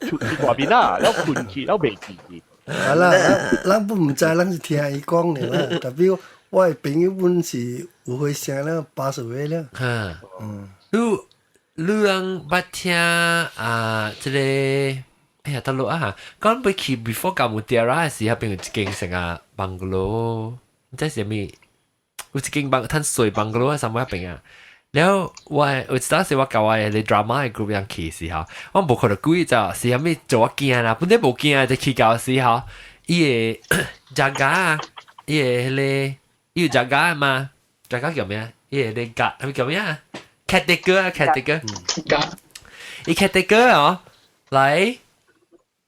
出去外邊啦，了睏去，了袂記去。啊啦，咱不毋知，咱是聽伊講的啦。特別我的朋友本是有回聲了，80歲了。哈，你人捌聽啊？這個哎呀，得落啊！講欲去 before 到 Mutiara 時，彼邊有一間成個 bungalow，毋知是啥物，有一間 bung 趁細 bungalow 啊，啥物彼邊啊？了我有一當時我佮我的 drama 的 group 人去時候，我無看著鬼就是啥物做我驚啦，本來無驚就去到時候，伊會 jaga，伊會彼个伊有 jaga 嘛？jaga 叫咩？伊會咧 guard，係咪叫咩啊？caretaker 啊，caretaker，伊 caretaker 哦，來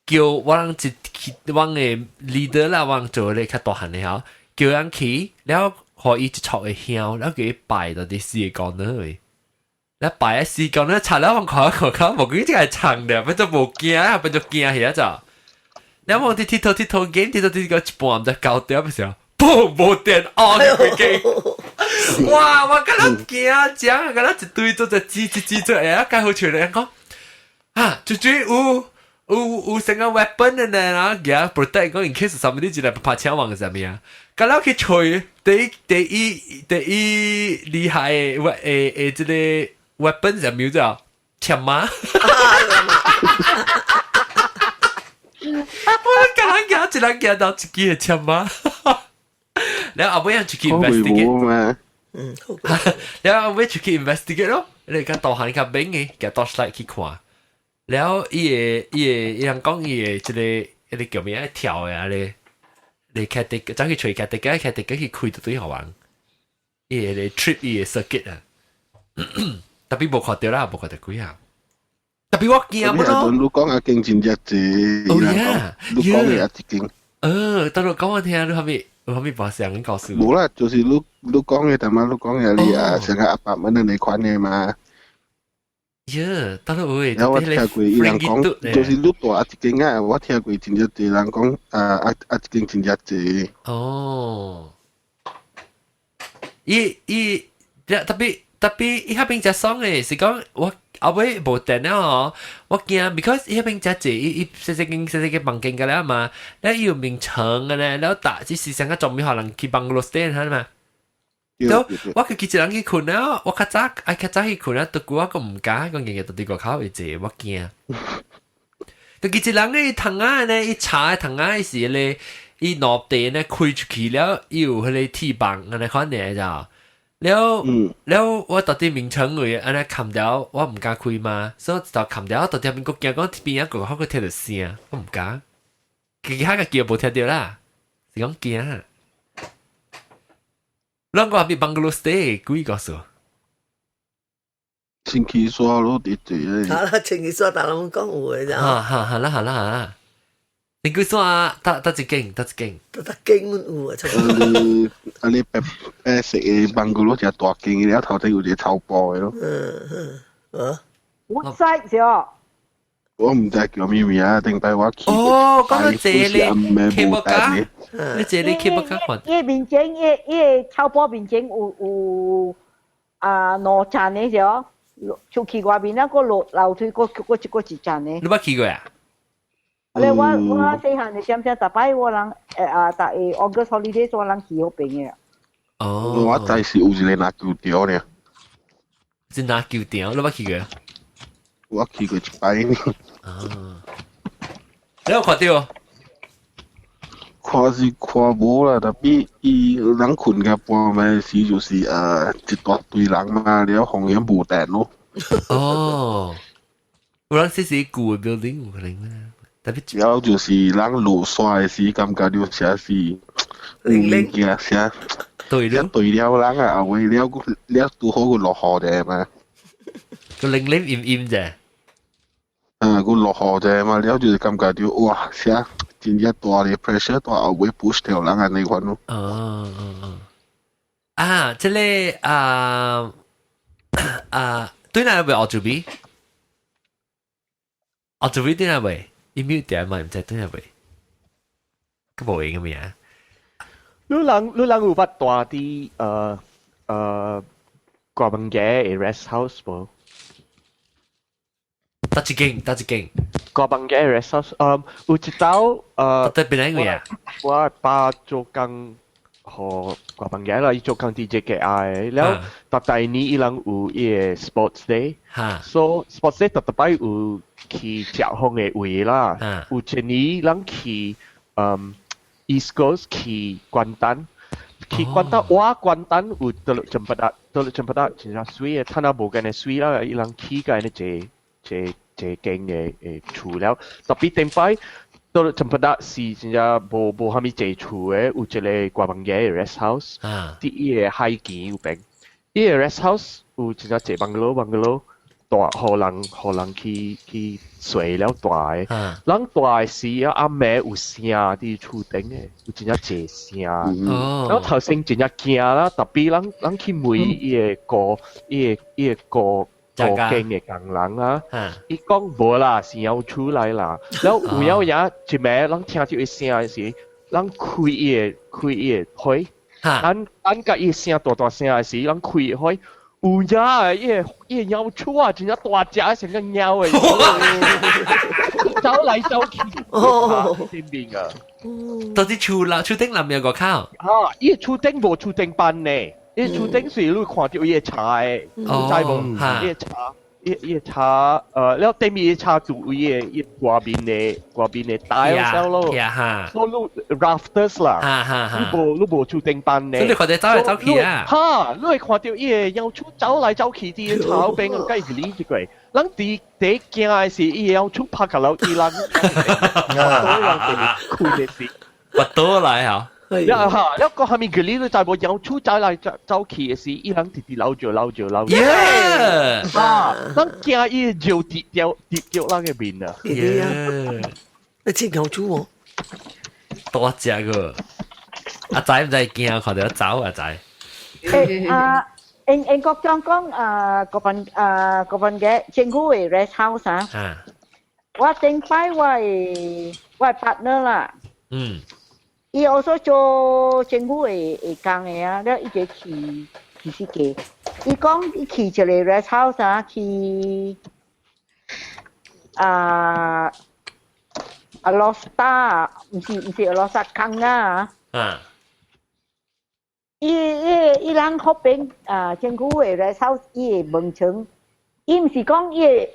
叫我人一我的 leader 啦，我人做咧較大漢的吼，叫人去，了予伊一撮的香，了叫伊擺到佇四個角位。了擺喺四個呢，插了我看看看，無幾這個長的，變做無驚，變做驚起就。了我佇佚佗佚佗 game，佚佗佚佗一半毋知交掉，不是啊？砰！無電哦，開機。哇！我敢若驚，講敢若一堆做只吱吱吱做，哎呀，蓋好笑咧，講啊，最最有成個 weapon 的呢，然後給 protect 講 in case somebody 進來拍槍網是啥物啊？敢若去揣第一厲害的誒這個 weapon 是啥物叫槍馬？我敢若驚一人驚到一支的槍馬，然後後尾人出去 investigate 嘛，然後後尾出去 investigate 咯，你較大漢較免嘅，共 torchlight 去看。了伊會伊會伊人講伊會這個彼个叫咩跳的啊咧，你 caretaker 走去揣 caretaker，caretaker 去開就對予人，伊會咧 trip 伊的 circuit 啊，特別無看著啦，無看著鬼啊。特別我驚乜咯？你講啊間真正濟，哦呀，你講的也一間。等我講我聽，你後面有後面把聲告訴。無啦，就是你講的，淡仔你講的你啊，成個阿伯們那款的嘛。耶，當然會。然後我聽過伊人講，就是你住啊一間啊，我聽過真正濟人講，啊一間真正濟。哦。伊伊特別特別伊彼邊誠爽的，是講我後尾無電了吼，我驚，because 伊彼邊誠濟，伊伊細細間細細間房間個了嘛，了伊有眠床的咧，了搭這是成個專門予人去 bungalow stay 係嘛？了我家己一人去睏了，我較早愛較早去睏了，獨久我閣毋敢，講日日佇外口會坐，我驚。家己一人咧，窗仔咧，伊查窗仔時咧，伊落地咧開出去了，伊有彼个鐵網按呢款爾咋？了了，我佇佇眠床位按呢冚掉，我毋敢開嘛，所以就冚掉，佇佇邊閣驚講邊仔個我閣聽著聲，我毋敢。其他個叫無聽著啦，是講驚。咱個係 bungalow stay 幾個數？清氣刷咯，佇濟咧。好啦，清氣刷，大人講有的咋？哈哈，好啦好啦好啦。清氣刷，佗佗一間，佗一間。佗佗間阮有啊，啊你啊你白白色的 bungalow 誠大間，了頭頂有一個草埔的咯。嗯嗯，啊。 Woodside 是哦。我毋知叫咩名，頂擺我去。哦，講到這裡，cable car，你這裡 cable car 看。伊面前，伊伊草埔面前有啊兩層的是哦，出去外面那個落樓梯，閣閣一個一層的。你捌去過啊？咧我細漢的點點，逐擺我人啊，逐個 August holiday 我人去彼邊的。哦。我知是有一個籃球場呢。是籃球場，你捌去過？我去過一擺呢。啊！你有看著？看是看無啦，特別伊人睏甲半暝時就是一大堆人嘛，了風險無電咯。哦，有人說是舊的 building 有可能啦，特別了就是人落山的時，感覺著啥是有物件啥對了對了人啊，後尾了了拄好閣落雨者嘛。個冷冷陰陰者。啊，閣落雨者嘛，了就是感覺著哇，啥真正大的 pressure 大後尾 push 掉人按呢款咯。哦哦哦。啊，這個啊啊，對哪位學做比？學做比對哪位？伊 mute 掉嘛，毋知對哪位？閣無閒个名。你人有捌住佇掛物件的 rest house 無？佗一間，佗一間？個房間 rest house，有一道特別邊個啊？我爸做工予個房間啦，伊做工佇 JKR，了逐大年伊人有伊个 sports day，so sports day 逐逐擺有去食風的位啦，有一年人去East Coast 去關丹。去關丹，我關丹有 Teluk Cempedak，Teluk Cempedak 真正媠的，趁啊無間的媠啦，伊人起個呢一一一間的的厝了，tapi 頂擺 Teluk Cempedak 是真正無無蝦米濟厝的，有一個關房的 rest house，佇伊个海墘有邊，伊個 rest house 有真正濟 bungalow bungalow。蹛予人予人去去睡了蹛的，人蹛的時啊，暗暝有聲佇厝頂的，有真正濟聲。然後頭先真正驚啦，tapi 咱咱去問伊个顧伊个伊个顧顧間的工人啊，伊講無啦，是有出來啦。然後有影影一暝，咱聽著伊聲的時，咱開伊个開伊个火，咱咱佮伊聲大大聲的時，咱開火。有影啊！伊个伊个貓鼠啊，真正大隻，成個貓的，走來走去，前面啊。到底厝啦，厝頂內面有個口。啊！伊個厝頂無厝頂板呢，伊個厝頂是你看著伊个柴的，你知無？伊個柴，伊伊个柴，了頂面個柴就伊个伊外面的外面的大小咯，所以你 rafters 啦，你無你無厝頂板呢。所以你看著走來走去啊。哈！你會看著伊个貓鼠走來走去佇個草邊，佮伊理一個。咱佇佇驚的是伊個貓鼠拍甲樓梯人，所以人佇困的時。拔倒來嚇。了哈，了個下面佢呢都就無貓鼠走來走走去的時，伊人直直扭住扭住扭住。啊！咱驚伊就跌掉跌掉咱个面啊！你知貓鼠無？多隻個，阿仔毋知驚，看著走阿仔。誒啊！英英國長講啊，嗰份啊嗰份嘅政府的 rest house 啊，我頂擺我的我的 partner 啦，伊有所做政府的的工的啊，了伊就去去世界，伊講伊去一個 rest house 啊，去啊 Alor Star，毋是毋是 Alor Star 康啊。伊伊伊人嗰邊啊，政府的 rest house，伊的門窗，伊毋是講伊的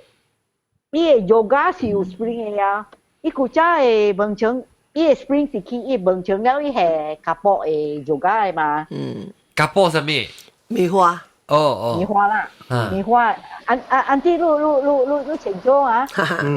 伊的 yoga 是有 spring 的啊，伊古早的門窗，伊的 spring 是去伊門窗了，伊係 kapok 的 yoga 的嘛。 Kapok 啥物？棉花。哦哦。棉花啦，棉花。按按按啲你你你你你清楚啊？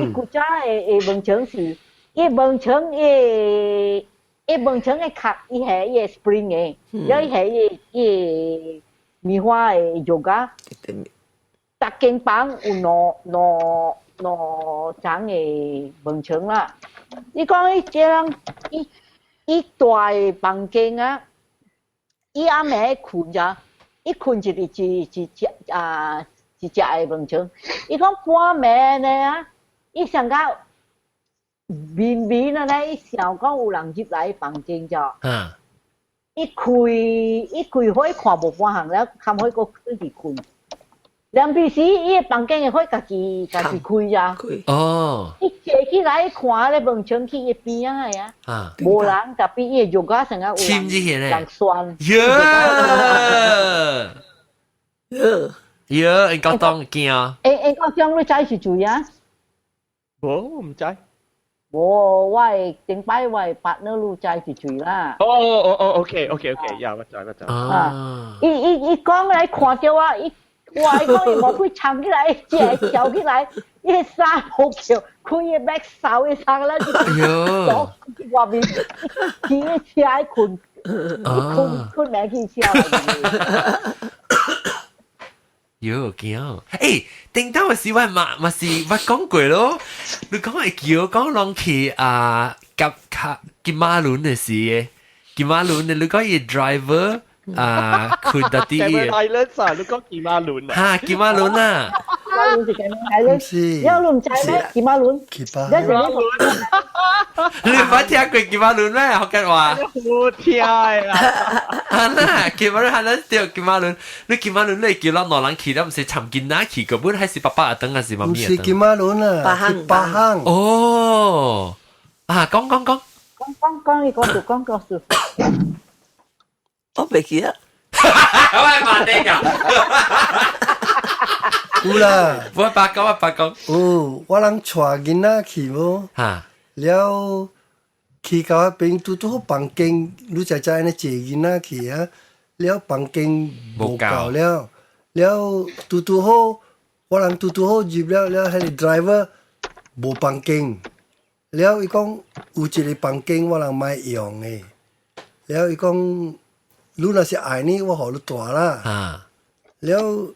伊古早的的門窗是，伊門窗伊。伊門窗的殼，伊係伊個 spring 的，了伊係伊伊棉花的 yoga。逐間房有兩兩兩層的門窗啦。你講伊這人，伊伊大的房間啊，伊暗暝睏咋，伊睏一一一隻啊一隻的門窗。伊講半暝呢啊，伊上較眠眠啊咧，伊想講有人入來房間咋。伊開伊開火看無半項了，冚火閣轉去睏。兩邊時，伊个房間的火家己家己開咋。伊坐起來看咧門窗去伊邊仔的啊，無人，tapi 伊个肉成個有人人酸。耶！耶！應該當驚。欸欸，我講你知是誰啊？無，我毋知。無，我的頂擺我的 partner 你知是誰啦。哦哦哦，OK OK OK，呀，我知我知。啊！伊伊伊講來看著我，伊哇！伊講伊無開衝起來，一個跳起來，伊個衫無扣，開個 bag 掃伊衫咧，就去外面，去個車睏，睏睏名去車。喲驚！欸，頂當時我嘛嘛是我講過咯，你講會叫講攏去啊，夾卡金馬倫的時，金馬倫的你講伊 driver 啊，困到啲嘅。Islands 啊，你講金馬倫啊？哈，金馬倫啊！馬倫是咁樣，係你，有你唔知咩？金馬倫，金馬倫，你唔捌聽過金馬倫咩？學緊話。好聽啊！啊啦，金馬倫係咱對金馬倫，你金馬倫你叫咱兩人去，咱毋是參囡仔去，根本還是爸爸阿等還是媽咪阿等？唔是金馬倫啊，是巴行。哦，啊，講講講。講講講，你講數講講數。我袂記得。我係馬丁㗎。有啦，我白講，我白講。有，我人帶囡仔去無？哈。了去到彼邊拄拄好房間，你知知按呢坐囡仔去啊？了房間無夠了，了拄拄好，我人拄拄好入了了，彼個 driver 無房間，了伊講有一個房間我人莫用的，了伊講你若是愛呢，我予你蹛啦。了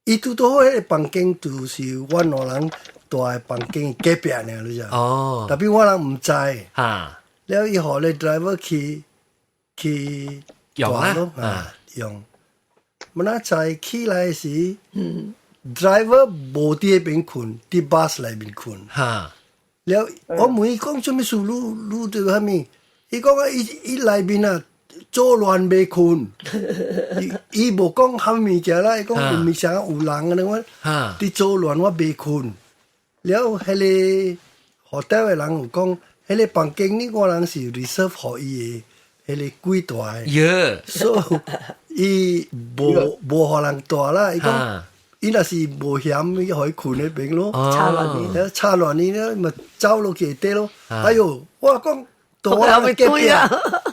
伊拄拄好彼個房間就是阮兩人蹛的房間隔壁爾，你知？哦。 Tapi 我人毋知。了伊予咧 driver 去去用咯，啊用。毋那早起來時，driver 無佇彼邊睏，佇 bus 內面睏。了我問伊講啥物事，你你佇啥物？伊講啊，伊伊內面啊。做亂袂睏，伊伊無講啥物件啦，伊講毋是啥有人按呢，我佇做亂我袂睏。了，彼個 hotel 的人有講，彼個房間呢，我人是 reserve 予伊的，彼個鬼蹛的。所以伊無無予人蹛啦。伊講，伊若是無嫌，伊予伊睏彼邊咯。吵亂伊，吵亂伊咧，咪走落去底咯。哎喲，我講。蹛我人隔壁，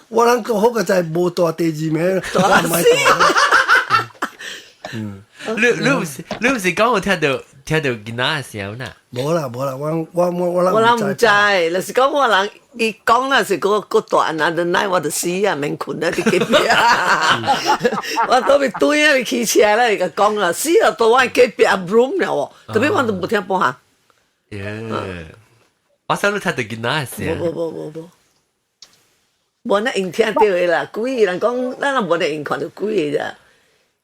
我人講好個在無蹛第二名，我毋愛蹛。嗯，你你毋是你毋是講有聽到聽到囡仔的聲呐？無啦無啦，我我我我我人毋知，就是講我人伊講啦是閣閣大啊，陣來我就死啊，免睏啊，佇隔壁。我倒邊對啊，騎車啦，伊共講啦，死啊，蹛我隔壁 room 了哦，特別我都無聽半項。耶！我想你聽到囡仔的聲。無無無無。無那用聽著的啦，鬼人講，咱若無得用看著鬼的咋？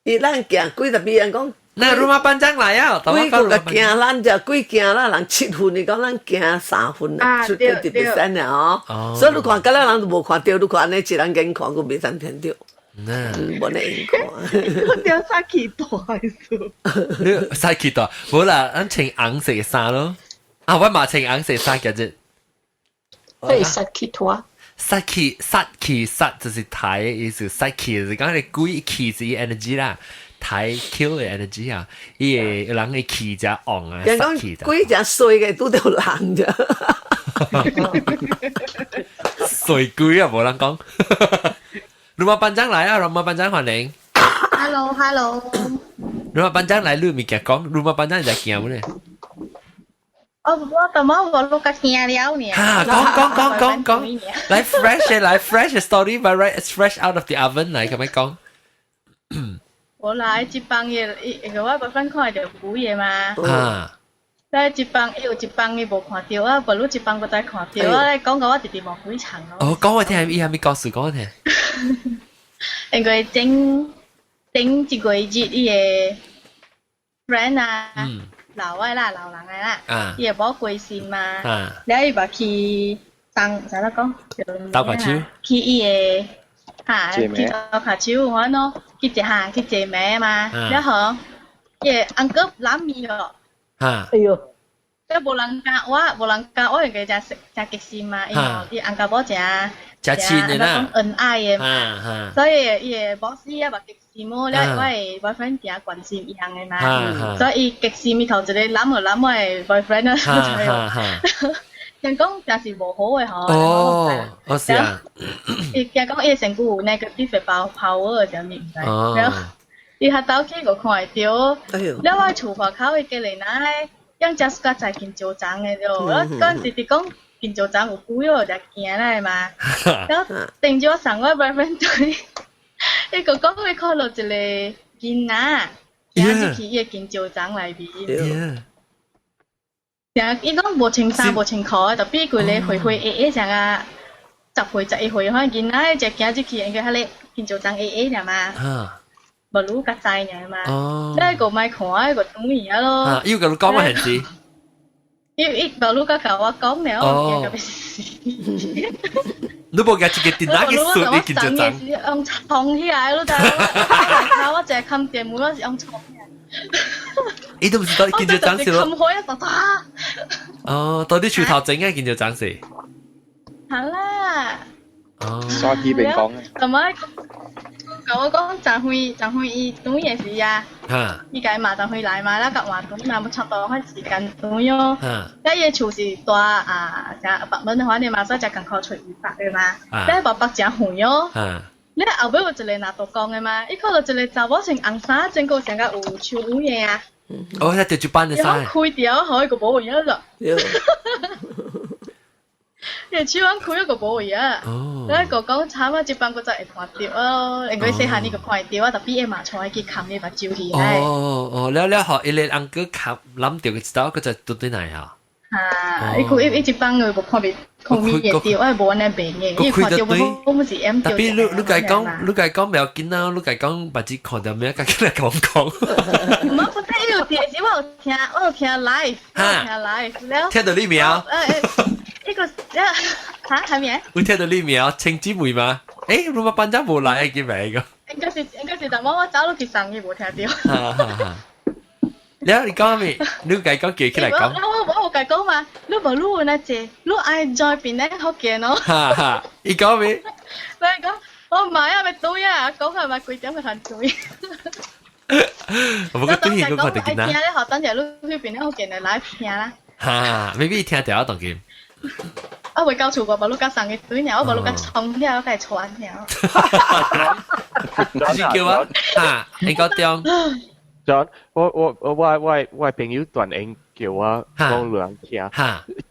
伊咱驚鬼，特別人講。那 rumah panjang 來啊！鬼閣較驚咱咋？鬼驚咱人七分，伊講咱驚三分啊，出得特別散了吼。所以你看，敢若人都無看著，你看按呢一人眼看，閣袂通聽著。嗯，無得用看。我掉殺氣大數。你殺氣大，無啦，咱穿紅色衫咯。啊，我嘛穿紅色衫今日。對，殺氣大。殺氣殺氣殺就是抬的意思，殺氣就是講你鬼氣是 energy 啦，抬 kill 的 energy 啊，伊會人的氣才旺啊。人講鬼誠衰的拄著人咋。衰鬼啊，無人講。Rumah panjang 來啊，Rumah panjang 歡迎。 Hello，Hello。 Rumah panjang 來，你物件講，Rumah panjang 就驚無咧？我我感覺我錄個驚了呢。哈，講講講講講，來 fresh 來 fresh story by right fresh out of the oven 來咁樣講。我來一幫伊，伊個我本看著鬼的嘛。啊。但一幫伊有一幫伊無看著啊，無你一幫閣再看著啊，講到我直直毛幾層咯。哦，講我聽，伊係咪告訴講我聽？因為頂頂一個月伊個 friend 啊。老的啦，老人的啦，伊會某過身嘛，了伊嘛去當，怎樣講？鬥跤手。去伊個哈，去鬥跤手，我喏，去一下去坐名嘛，了後，伊個 uncle 攬面哦。哎喲。即無人教我，無人教我，因為誠誠激心嘛，因為伊 uncle 某誠誠親的啦，恩愛的嘛，所以伊個某死啊嘛激心麼，了我的 boyfriend 誠關心伊樣的嘛，所以伊激心伊頭一個攬予攬我的 boyfriend 啊，聽講誠是無好的吼。哦，哦是啊。伊驚講伊的身軀有 negative power 啥物毋知，了伊較早去個看會著，了我厝外口的隔離奶，樣食較在緊招長的著，我嗰陣時直講緊招長有鬼哦，就驚來嘛。了頂住我送我 boyfriend 對，伊個講伊看到一個囡仔，行入去伊的緊招長內面。成伊講無穿衫無穿褲的，特別規個灰灰黑黑像啊，10歲11歲，反正囡仔就行入去，應該彼個緊招長黑黑爾嘛。無愈較知爾嘛。你個莫看，個轉去啊咯。啊，伊有共你講嘛還是？伊伊無愈較共我講了，我驚甲欲死。你無共一個電腦去術，你緊張。是用衝起來，你知無？我淨係冚電門，我是用衝起來。伊都毋是到底緊張是咯？冚開一打。哦，到底樹頭整嘅緊張是？好啦。哦。刷機邊講。同埋，共我講，昨昏昨昏伊轉的時啊，伊家嘛昨昏來嘛，咱共換轉嘛，無差不多彼時間轉喲。啊，伊的厝是蹛啊，誠北門的話，你嘛所以誠艱苦揣伊北的嘛。啊，北北誠遠喲。你後尾有一個拿督公的嘛，伊看到一個查某穿紅衫，整個成個有手有的啊。哦，遐就一班的衫。開掉，予伊個無影了。伊手腕開一個無影。哦。咱個講慘啊，這班閣再會看著哦，因為細漢你閣看會著啊，特別伊嘛帶去崁伊目睭去。哦哦，了了予伊个翁哥崁攬著個一刀，閣再倒轉來啊。哈，伊佢伊伊這班個無看袂看面會著，我無按呢袂嘅，伊看著我我毋是掩著。特別你你共伊講，你共伊講袂要緊啊，你共伊講目睭看著咩，共起來講講。毋好，不是伊有電視，我有聽，我有聽 live，我有聽 live 了。聽著你名。呢個嚇係咪？有聽著你名，清姊妹嗎？欸，你嘛班長無來，記袂個？應該是應該是，但我我走落去送伊無聽著。哈哈哈。了你講咩？你共伊講記起來講。我我有共伊講嘛，你無你有那濟，你愛在邊咧福建哦。哈哈，伊講咩？你講我唔係啊，咪對啊，講係咪幾點去行對？我個對佢講得緊啊。聽咧，學等陣你去邊咧福建來來聽啦。哈，maybe 聽著當今。我未到厝我無你共送去對爾，我無你共衝了，我共傳爾。是叫我哈，應該中。 John，我我我我我朋友斷言叫我講兩聽。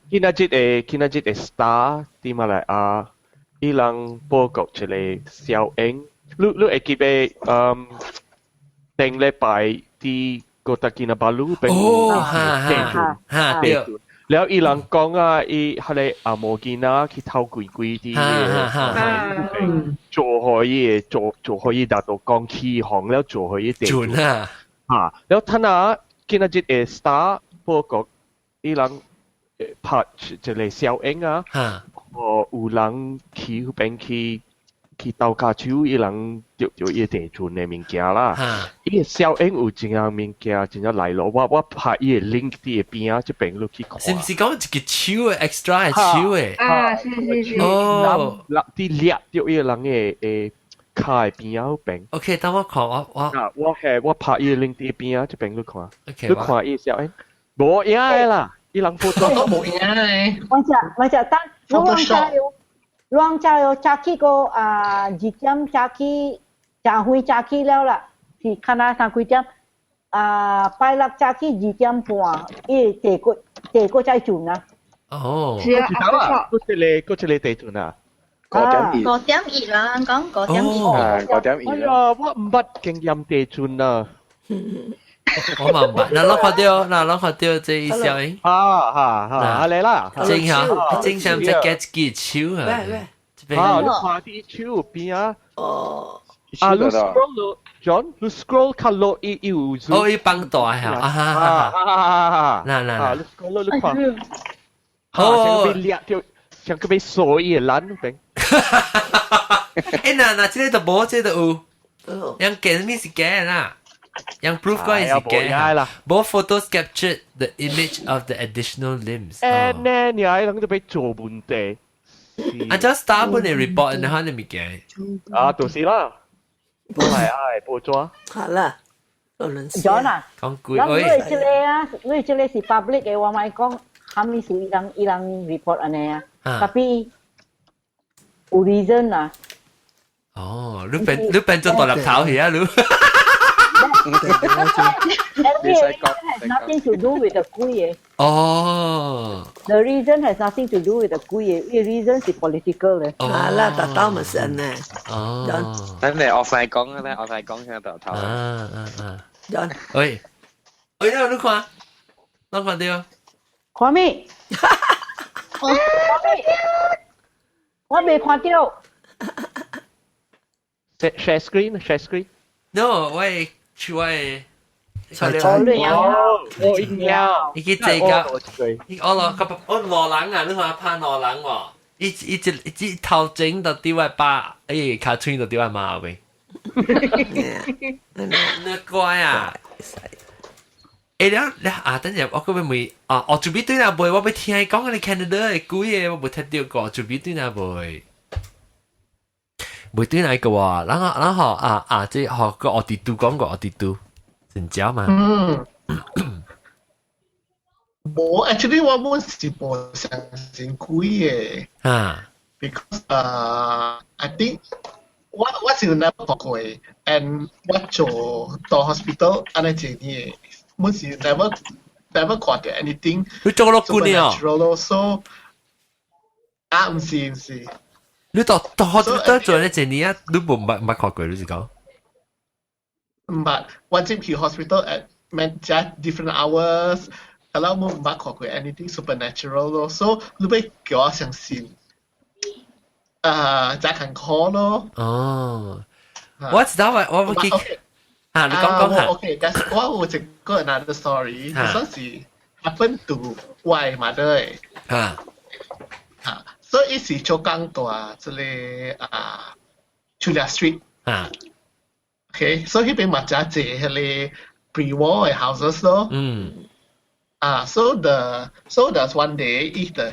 今仔日的今仔日的 Star 佇馬來亞，伊人報告一個小英，你你會記得嗯，頂禮拜佇哥打基納巴魯邊哦，哈哈哈對。了伊人講啊，伊彼个阿毛囡仔去偷鬼鬼佇做予伊做做予伊達到講起哄了，做予伊地準啊！嚇，了趁啊，今仔日的 Star 報告，伊人拍一個小影啊，哦，有人去彼邊去去鬥跤手，伊人著著伊地陣的物件啦。伊个小影有一樣物件真正來咯，我我拍伊个 link 佇個邊仔，這邊你去看。是毋是講一個手的 extra 的手的？啊，是是是。哦，佇掠著伊個人的的跤的邊仔彼邊。 OK，等我看我我。啊，我係我拍伊個 link 佇邊仔，這邊你看。 OK，你看伊小影，無影的啦，伊人 photo 都無影的。我只我只等，我加油。攏早有早起個啊，2點早起，誠遠早起了啦，是較若三幾點啊，拜六早起2點半，伊地過地過再轉啊。哦，是啊，閣一个閣一個地陣啊。5點2。5點2啦，講5點2。啊，5點2。哎呀，我毋捌經驗地陣啊。我嘛毋捌，嗱，攏看著，嗱，攏看著這小英。啊哈哈，來啦。正下，正上只夾一支手啊。啊，你看佇手邊啊。哦。啊，你 scroll 落，John，你 scroll 較落伊伊有。哦，伊放大嚇，啊哈哈哈。嗱嗱，啊，你 scroll 落你看。哦。像欲掠著，像閣欲鎖伊的欄邊。欸，嗱嗱，這個就無，這個就有。樣假物是假啦。樣 proof 講是假啦。無 photos captured the image of the additional limbs。欸，呢，你愛人就欲做問題。啊，這 Star 本的 report 你看你物件。啊，就是啦。都係愛報紙。好啦，有人 John 啊，講句咱你這個啊，你這個是 public 的，我莫講，啥物事伊人伊人 report 按呢啊，tapi 有 reason 啦。哦，你變你變做大粒頭去啊，你。 It has nothing to do with the 鬼的。哦。 The reason has nothing to do with the 鬼的，伊 reason 是 political 的。啊啦，達到咪是呢。哦。等你 offline 講咧，offline 講聽到頭。啊啊啊。 John。喂。喂，你看，你看著。看咩？看咩？我未看著。 Share screen，share screen。No，我係去我係。哦，我應了，伊去坐個，伊我落個我羅人啊，你看拍羅人喎，伊伊一一頭前就佇我爸，哎，跤喙就佇我媽後邊。你乖啊！欸，了了啊，等陣我閣欲問啊，哦，準備對哪袂？我欲聽伊講你 Canada 的鬼个，我無聽著過，準備對哪袂？袂對哪個喎？然後然後啊啊，這學個奧迪都講過奧迪都，成交嘛？嗯。無，actually 我本是無相信鬼的。啊。 Because I think 我是 never 看過，and 我做到 hospital 按呢一年，我是 never 看著 anything。你做落幾年啊？Supernatural so 啊，毋是毋是。你到到 hospital 做呢一年啊，你無捌捌看過，你是講？毋捌，我進去 hospital at 每隻 different hours，然後我毋捌看過 anything supernatural 咯，所以你欲叫我相信，啊，就艱苦咯。哦，我知道我我記啊，你講講下。 OK，但是我有一個 another story，就算是 happen to 我 mother 的。啊，所以伊是做工佇這个啊，Chulia Street。OK，所以彼邊嘛誠濟彼个 pre-war 的 houses 咯。啊，so there's one day 伊就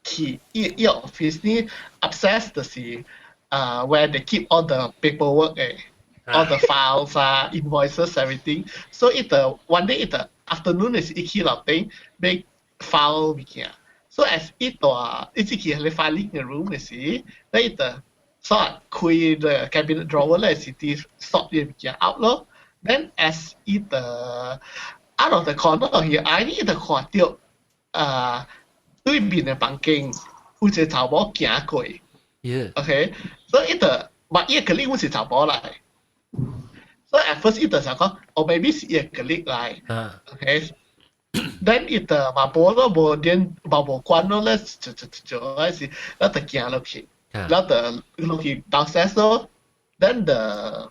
去伊伊 office 呢 upstairs 就是啊 where they keep all the paperwork 的，all the files 啊，invoices everything。So 伊就 one day 伊就 afternoon 是伊去樓頂欲 file 物件。So as 伊佇伊入去彼個 filing 的 room 的時，咧伊就 sort 開 the cabinet drawer 咧是佇 sort 啲物件 out 咯。Then as 伊就 out of the corner of his eye，伊就看著啊對面的房間有一個查某行過。 OK，所以伊就，嘛伊個 colleague 阮是查某來。所以 at first 伊就想講，哦 maybe 是伊個 colleague 來。OK。then 伊就嘛無咯，無連嘛無管咯，咧就就就就是，咱就行落去，然後就落去 downstairs 咯。Then the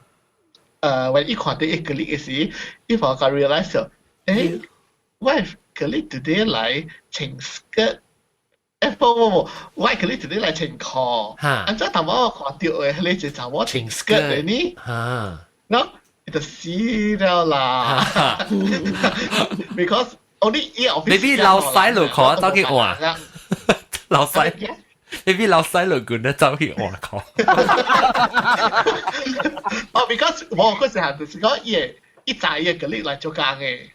when 伊看著伊 colleague 的時，伊忽然 realize 咗，誒，我 colleague today 來穿 skirt。誒，不不不，我 colleague today 來穿褲。按怎頭我看著的，彼個一個查某穿 skirt 的呢？喏，伊就死了啦。Because only 伊 office maybe 老細路看走去換，老細，maybe 老細路管得走去換褲。哦，because 我嗰時候就是講伊會伊知伊個 colleague 來做工的。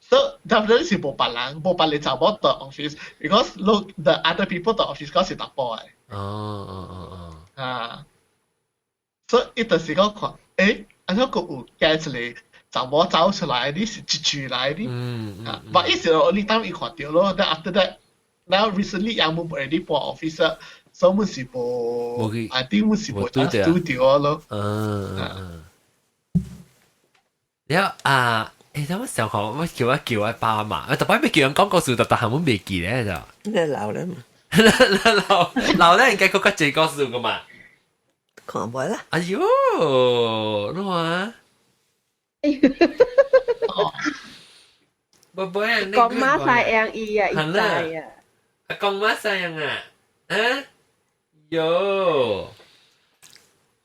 So definitely 是無別人，無別個查某佇 office，because look the other people 佇 office 嗰是查埔的。啊，所以伊就是講看，誒，按怎閣有加一個查某走出來，你是一住來的。啊，but 伊是 only time 伊看著咯，then after that now recently 也冇 already 搬 office，所以阮是無，I think 阮是無拄著咯。嗯嗯嗯。了啊，誒，等我想看，我叫我叫我爸媽，特別欲叫人講故事，特特係阮袂記咧就。你老了嘛？老老咧應該閣較濟故事噶嘛？看袂啦。哎喲，你看。寶寶啊，講馬西樣伊啊，伊知啊。啊，講馬西樣啊？啊？喲。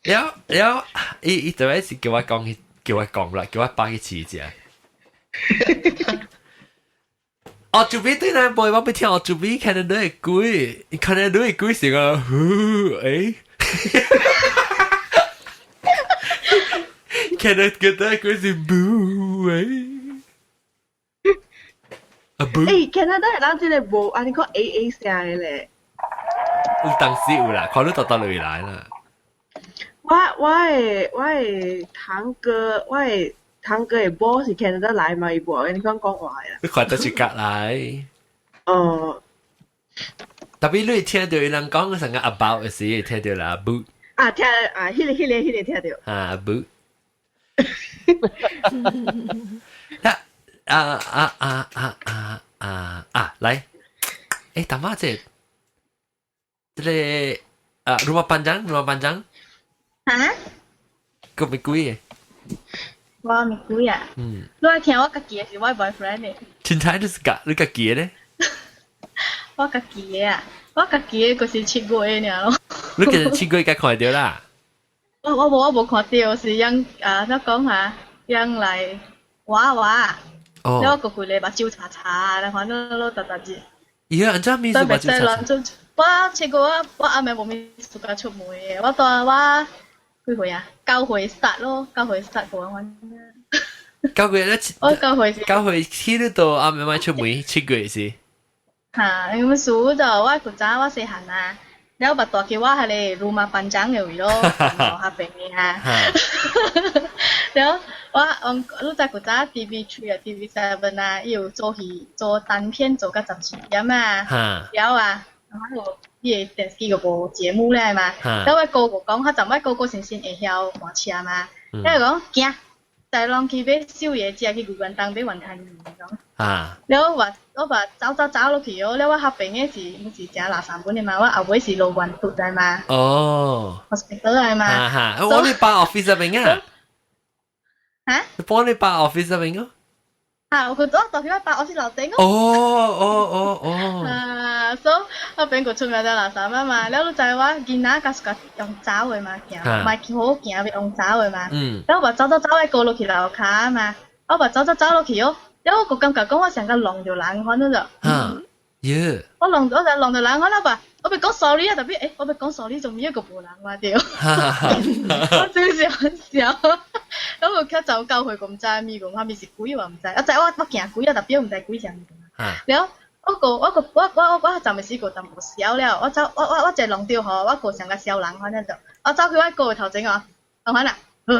了了，伊伊特別是叫我講，叫我講啦，叫我爸去試者。哦，準備對啦，妹，我欲聽我準備看到你的鬼，看到你的鬼是個，誒，看到覺得鬼是 boo 誒，啊 boo，誒，Canada 人真係無按呢講 A A 聲的咧。有當時有啦，看你到佗落來啦。我我的我的堂哥，我的堂哥的某是 Canada 來嘛，伊無按呢講講話啦。你看得是隔來。哦。特別你聽著伊人講成個 about 的時，聽著啦 boot。啊，聽啊，彼個彼個彼個聽著。啊 boot。啊啊啊啊啊啊啊！來，誒，等下這，這個啊，rumah panjang，rumah panjang。嚇？個咪鬼嘅？我咪鬼啊！你愛聽我家己的是我 boyfriend 的。凊彩你是家你家己的咧？我家己的啊，我家己的就是7月爾咯。你其實7月才看著啦？我無看著，是樣啊，怎講下，樣來畫畫。哦。了我個規个目睭擦擦，然後反正攏逐逐日。伊按怎物事目睭擦擦？我7月我阿妹無物事甲出門的，我帶我幾歲啊？9歲 start 咯，9歲 start 過我。 9月咧？我9歲。 9歲去你到阿妹咪出門，7月是？嚇，因為數就我古早我細漢啊，了捌帶去我彼個魯瑪班長的位咯，下邊的啊。了我你知古早 TV3 啊 TV7 啊，伊有做戲做單片做到12點啊，了啊，然後伊個電視機就無節目咧嘛。了我哥哥講，較陣我哥哥先先會曉換車嘛，了講行。帶攏去買宵夜食，去牛丸東買雲吞麵講。了我走走走落去哦，了我合併的是毋是食垃圾本的嘛，我後尾是路源拄來嘛。hospital 來嘛。哈哈，我你爸 office 入邊啊？嚇？你幫你爸 office 入邊哦？啊，我到去我爸 office 樓頂哦。哦哦哦哦。啊，所以我邊個出名在垃圾啊嘛，了你知我囡仔較喜歡用走的嘛，行，毋係好行，欲用走的嘛。了我走走走的過落去樓跤嘛，我嘛走走走落去哦，了我個感覺講我成個弄著人反正就。啊，耶！我弄我就弄著人，我了吧，我欲講 sorry 啊，特別我欲講 sorry 做咩個無人嘛對。我真是很笑，咁我較早教會講知咪講，啥物是鬼我毋知，啊知我驚鬼啊，特別毋知鬼啥物。了我個我個我我我我暫時個淡薄痟了，我走我我我一弄著吼，我個上個痟人反正就，我走去我哥的頭前哦，我反啦，是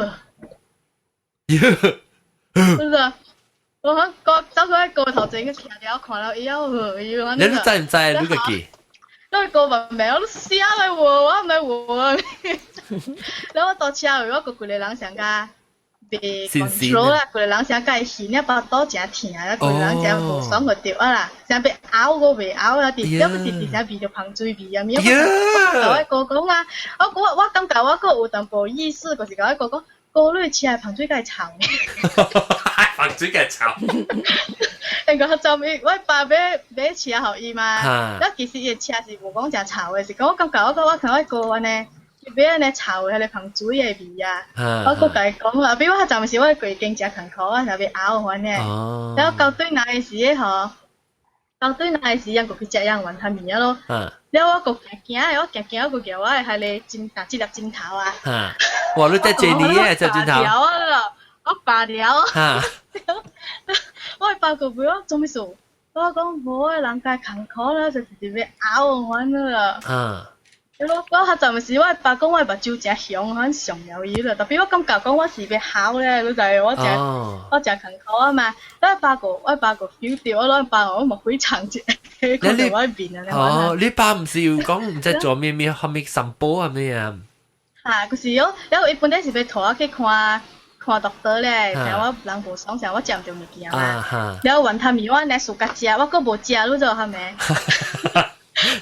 不是？我講個走去我哥頭前，徛了看了伊後，伊你都知唔知你個記？你個問名，我都寫來喎，我毋知喎。然後我到車位，我個規個人上甲袂 control 啦，規個人上甲伊耳了腹肚誠疼啊，規個人誠無爽個著啊啦，誠欲嘔個袂嘔啊，直接不是直接味著芳水味啊，物我共我哥講啊，我我感覺我閣有淡薄意思，就是共我哥講，哥你車的芳水敢會臭？芳水敢會臭？因為較早我爸買買車予伊嘛，了其實伊的車是無講誠臭的，是講我感覺我我看我哥按呢，伊買按呢臭的彼個芳水的味啊，我閣共伊講啊，比我較暫時我過經誠艱苦，我若欲嘔安呢。了到轉來的時吼，到轉來的時，猶閣去食樣雲吞麵啊咯。了我閣行行的，我行行我閣舉我的彼個針打這粒針頭啊。哇！你得這年的這針頭。我拔了。我拔過尾，我做咩事？我講無個人家艱苦啦，就是直欲嘔我啦。我我較陣時，我爸講我目睭誠紅，反上了伊啦。特別我感覺講我是欲哭咧，你知我誠我誠艱苦啊嘛。我爸個 feel 著，我攏爸我嘛非常一看著我面啊。哦，你爸毋是有講毋知做咩咩，啥物散步啊咩啊？哈，就是哦，了伊本來是欲帶我去看看 doctor 咧，像我人無爽，像我食毋著物件嘛。了雲吞麵我若暑甲食，我閣無食，你做蝦米？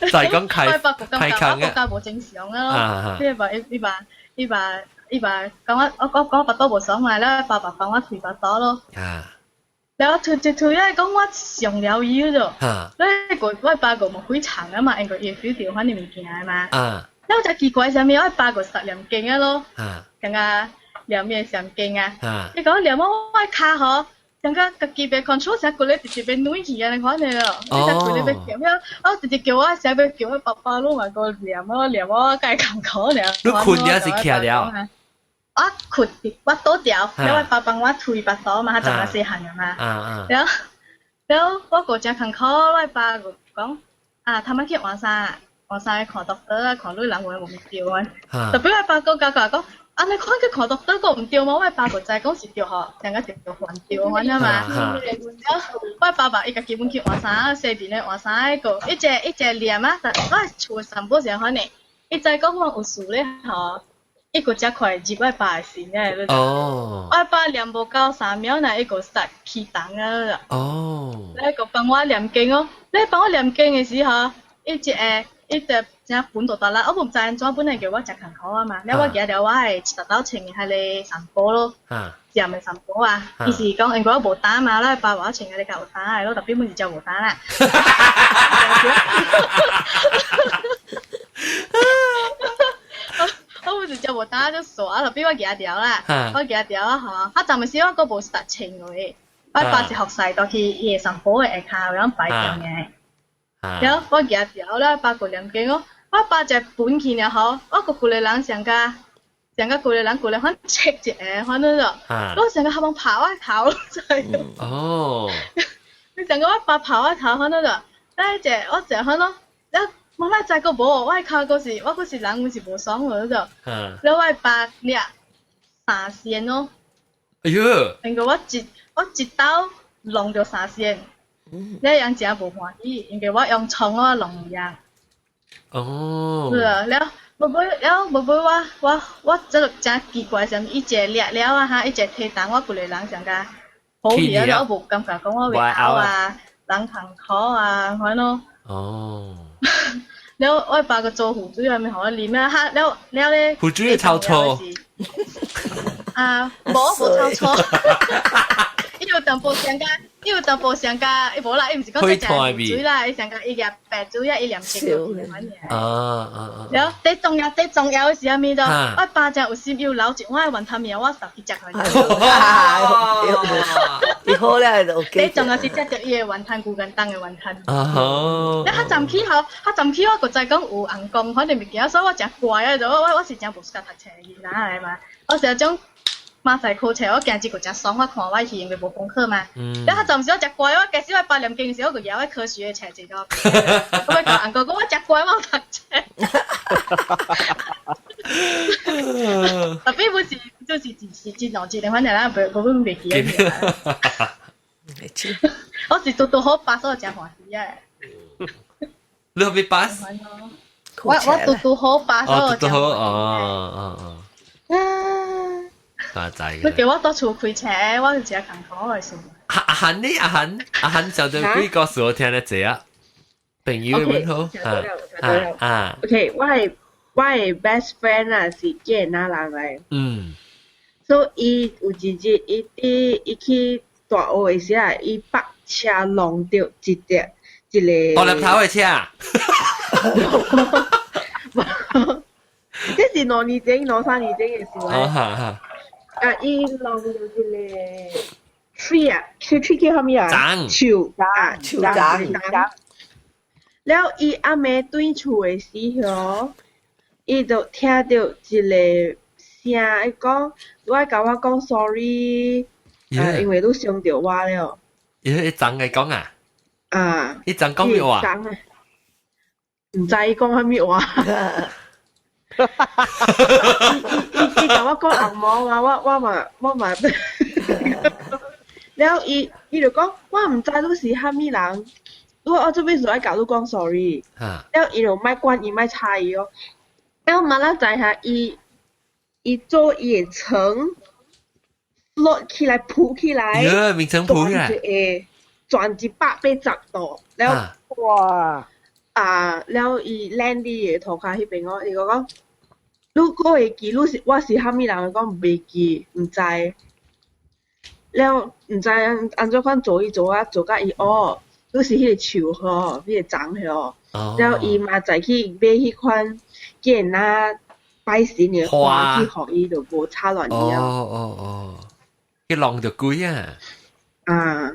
就係講開開坑嘅，我感覺無正常啊咯。你話伊伊話伊話伊話講我我講講腹肚無爽嘛，了爸爸幫我推腹肚咯。了推推推啊，講我上了伊咗。你個我爸個無非常啊嘛，因為伊 feel 著反正物件嘛。了才奇怪啥物，我爸個實念經啊咯。感覺念咩上經啊？你講念我我跤吼。感覺家己袂 control，成骨力直直欲軟去啊！你看你咯，你只骨力欲叫，我直直叫我成欲叫我爸爸攏嘛個念我念我，該艱苦爾。你睏了是徛了？我睏我倒掉，了我爸幫我推腹肚嘛，較陣仔細漢嘛。了了我閣誠艱苦，我爸就講啊，他們去換衫，換衫看 doctor 啊，看你人話無對啊。特別我爸閣甲講。啊！你看去看 doctor 閣毋對嗎？我爸閣知講是著吼，成個著還著安尼嘛。了，我爸爸伊家己本去換衫，洗面咧換衫，個一隻一隻念啊，我厝散步時款呢，伊知講我有事咧吼，伊閣遮快入我爸的身咧。我爸念無夠3秒，呢伊閣殺起動啊！你閣幫我念經哦，你幫我念經的時候，伊一個。伊就正本就得啦，我毋知按怎本來叫我食艱苦啊嘛，了我記得我係一大兜穿的彼个衫褲咯，尖的衫褲啊，伊是講因為我無膽嘛，咱爸我穿彼个較有膽的咯，特別阮是食無膽啦。我阮是食無膽就傻，特別我舉條啦，我舉條啊吼，啊暫時我閣無實穿落，我爸是服勢都去伊的衫褲的下跤，然後擺上的。了我舉條了，爸過念經哦，我爸食本去了吼，我閣規个人上甲上甲規个人規个反切一下，反正就，我上甲合幫跑我頭，就係。哦。你上個我爸跑我頭，反正就，哎只我食反咯，了我哪知閣無，我跤閣是我閣是人，阮是無爽了就。了我爸掠三仙哦。哎喲。因為我一刀弄著三仙。你樣真無歡喜，因為我用蔥我弄伊啊。哦。是啊，了無尾了無尾我這個真奇怪，啥物伊一個掠了啊哈，伊一個提重，我規個人上甲好去啊，我無感覺講我會嘔啊，人艱苦啊，反正。哦。了我爸閣做壺水，還物予我啉啊，哈了了咧。壺水會臭臭。啊，無無臭臭。伊有淡薄上甲。伊有淡薄上甲，伊無啦，伊毋是講這食水啦，伊上甲伊夾白水啊，伊念經反正。啊啊啊！了，最重要最重要的是啥物都？我爸真有心，有留一碗雲吞麵，我受去食佢。伊好了就 OK。最重要是食著伊的雲吞，牛肝凍的雲吞。啊了，較早起吼，較早起我閣知講有尪公，反正物件，所以我誠乖啊，就我是誠無喜歡讀冊的囡仔來嘛，我是彼種。馬賽克冊，我今日閣誠爽，我看我去因為無功課嘛。了，較暫時我誠乖，我假使我爸念經時，我就攑我科學的冊子咯。我欲共尪公講，我誠乖，我有讀冊。特別不是就是一時一兩一，反正咱袂無阮袂記得。我是拄拄好巴所以誠歡喜啊。你予 pass？我拄拄好巴所以誠歡喜。哦哦哦。啊！大仔。你叫我到厝開車，我是誠艱苦的事。阿韓呢？阿韓阿韓上對幾個事我聽得濟啊。朋友的問號。啊啊。 OK，我的 best friend 啊是越南人來。嗯。所以伊有一日伊佇伊去大學的時啊，伊泊車弄著一隻一個。大粒頭的車。這是2年前、2、3年前的事啊。哈哈。啊！伊弄著一個 tree 啊，tree 叫啥物啊？樹啊，樹欉。了，伊暗暝轉厝的時候，伊就聽著一個聲，伊講：你愛共我講 sorry，啊，因為你傷著我了。伊怎會講啊？啊！伊怎講咩話？毋知伊講啥物話。伊共我講紅毛啊，我嘛，了伊就講，我毋知你是啥物人，我做咩事愛共你講 sorry。了伊就莫管伊，莫睬伊哦。了嘛咱知下，伊做伊的床落起來浮起來，眠床浮起來，轉180度，了哇！啊！了伊 land 佇伊的塗跤彼邊哦，伊就講，你閣會記你是我是啥物人？講袂記，毋知。了毋知按怎款做伊做啊，做甲伊哦，你是彼個樹吼，彼個欉吼。了伊嘛再去買彼款見仔拜神的花去予伊，就無吵亂伊啊。哦哦哦，去弄著鬼啊！啊！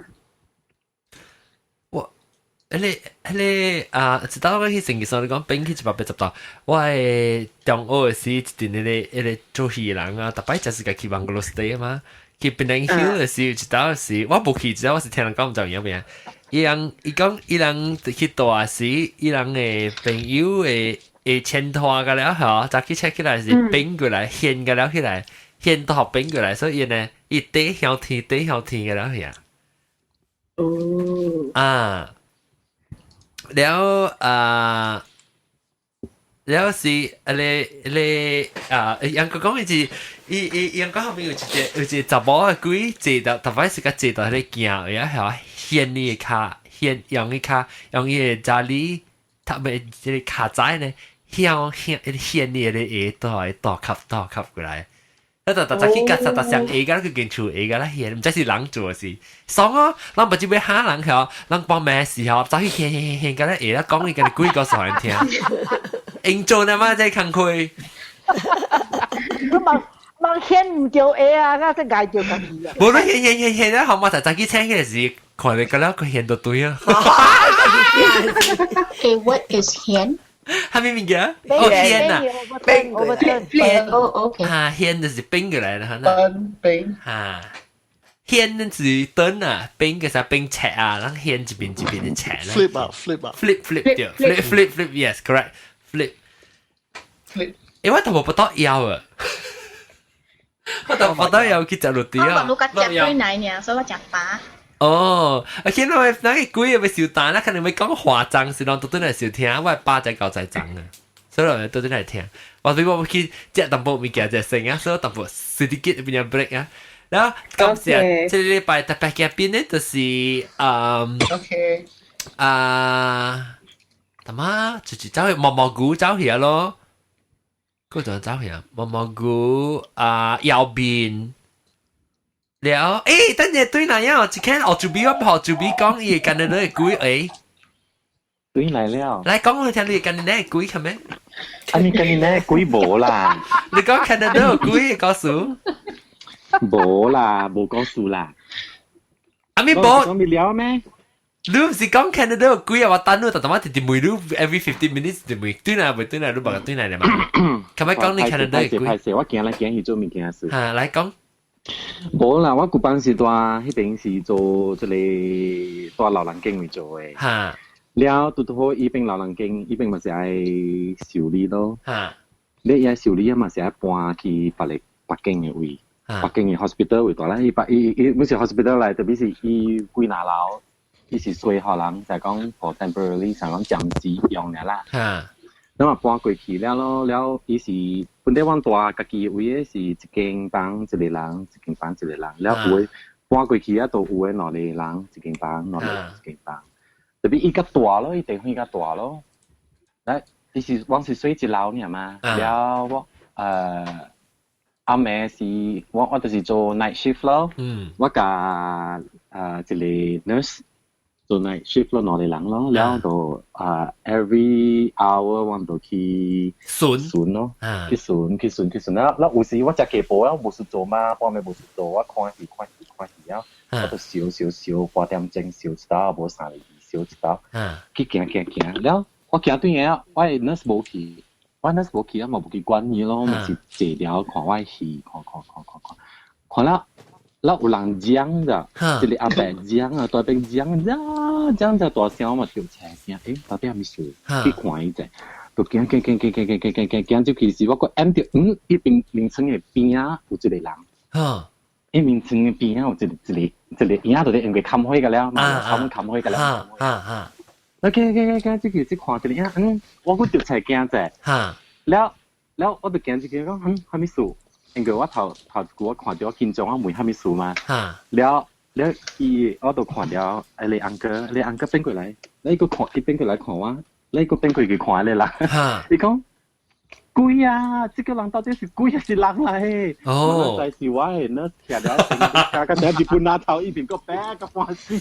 彼個啊，一道我去成吉思汗，你講變去180度。我的中學時一陣彼個做戲人啊，逐擺就是家去 bungalow stay 嘛。去檳城 Hill 的時，有一道時我無去，一道我是聽人講毋知有影。伊人伊講伊人去蹛時，伊人的朋友的會牽拖個了吼，早起 check 起來是變過來，掀個了起來，掀都變過來，所以呢，伊底向天，底向天個了去啊。哦。啊。了啊，了是啊咧咧啊，楊國講伊是伊楊國後面有一個查某仔鬼坐到，逐擺是共坐到彼個鏡，也係掀伊个跤，掀用伊跤，用伊个查理踢頭尾這個卡仔呢，向向掀你的鞋都係倒吸倒吸過來。啊！逐逐早起甲實實上下個佢間厝下個啦，掀，毋知是人做事。爽哦，人不就欲嚇人吼，人幫咩時候走去掀掀掀，甲咧下啦講伊家己鬼故事人聽。應做呢嘛，這工課。你望望掀毋著下啊，我才礙著家己啊。無你掀掀掀掀咧，後媽就早起醒起來時，看你個了佢掀到對啊。 Hey, what is 掀？係咩物件？哦，掀啊，冰過。哦，OK。啊，掀就是冰過來啦，燈冰。啊，掀就是燈啊，冰嘅時候冰尺啊，然後掀一邊一邊的尺咧。 Flip 啊，flip 啊，flip flip 對，flip flip flip，yes，correct，flip。 flip。因為頭無不到腰啊，我頭不到腰去食落地啊。我冇食對奶呢，所以我食飽。哦，啊，見到那個鬼又欲受彈，那可能欲講華章是攏都轉來收聽，我爸才九在章啊，所以我都轉來聽。我比我去食淡薄物件食先啊，所以淡薄 sedikit 變 break 啊。然後感謝這個禮拜特別嘉賓呢，就是啊，他媽就是走去毛毛菇走去咯，嗰陣走去啊，毛毛菇啊，右邊。了，誒，等陣對哪樣？一看學主筆，我學主筆講伊會近你的鬼誒。對來了。來講我聽你近你的鬼係咩？啊，你近你的鬼無啦。你講近你的鬼故事？無啦，無故事啦。啊，咪無。講未了咩？你唔是講 Canada 有鬼啊？我等你，特特媽直直問你 every 15 minutes 就問對來未對來，你別對來了嘛？琴日講你 Canada 有鬼。歹勢，我行來行去做物件事。嚇，來講。無啦，我舊班時蹛彼邊是做這個蹛老人間位做的。了拄拄好，伊邊老人間，伊邊嘛是愛修理咯。你伊愛修理啊嘛是愛搬去別個別間的位，別間的 hospital 位蹛啦。伊伊伊毋是 hospital 來，特別是伊幾若樓，伊是稅予人，就講 for temporary，想講暫時用爾啦。咁啊搬過去了咯，了伊是本底阮蹛家己位的是一間房一個人，一間房一個人，了有的搬過去啊，都有的兩個人一間房，兩個人一間房。特別伊較大咯，伊地方較大咯。來，伊是阮是睡一樓爾嘛，了我暗暝是我就是做 night shift 咯。我共一個 nurse 做 night shift 咯，兩個人咯，了就啊 every hour 我就去巡巡咯，去巡去巡去巡啦。了有時我食下晡啊，無事做嘛，半暝無事做，我看戲看戲看戲啊，我就燒燒燒8點鐘燒一道，無3個字燒一道，去行行行，了我行對下，我的 nurse 無去，我 nurse 無去啊，嘛無去管伊咯，嘛是坐了看我的戲，看看看看看，看了。了有人講的，一個阿伯講啊，大邊講啊，講就大聲嘛，跳起來驚，欸，到底啥物事？去看伊者，就行行行行行行行行行，就其實我閣按著，伊邊眠床的邊仔有一個人，伊眠床的邊仔有一個一個一個影，就咧用個冚火個了，嘛，冚冚火個了，我行行行行，這個這看一個影，我閣跳起來驚者，了了，我就行一個講，啥物事？因為我頭頭一句我看著我緊張，我問啥物事嘛。了了，伊我就看著彼個 uncle，彼個 uncle 變過來，你閣看伊變過來看我，你閣變過去看彼個人。伊講鬼啊！這個人到底是鬼還是人來？哦，就是我的那聽了，加加成日本那頭一邊閣白個歡喜，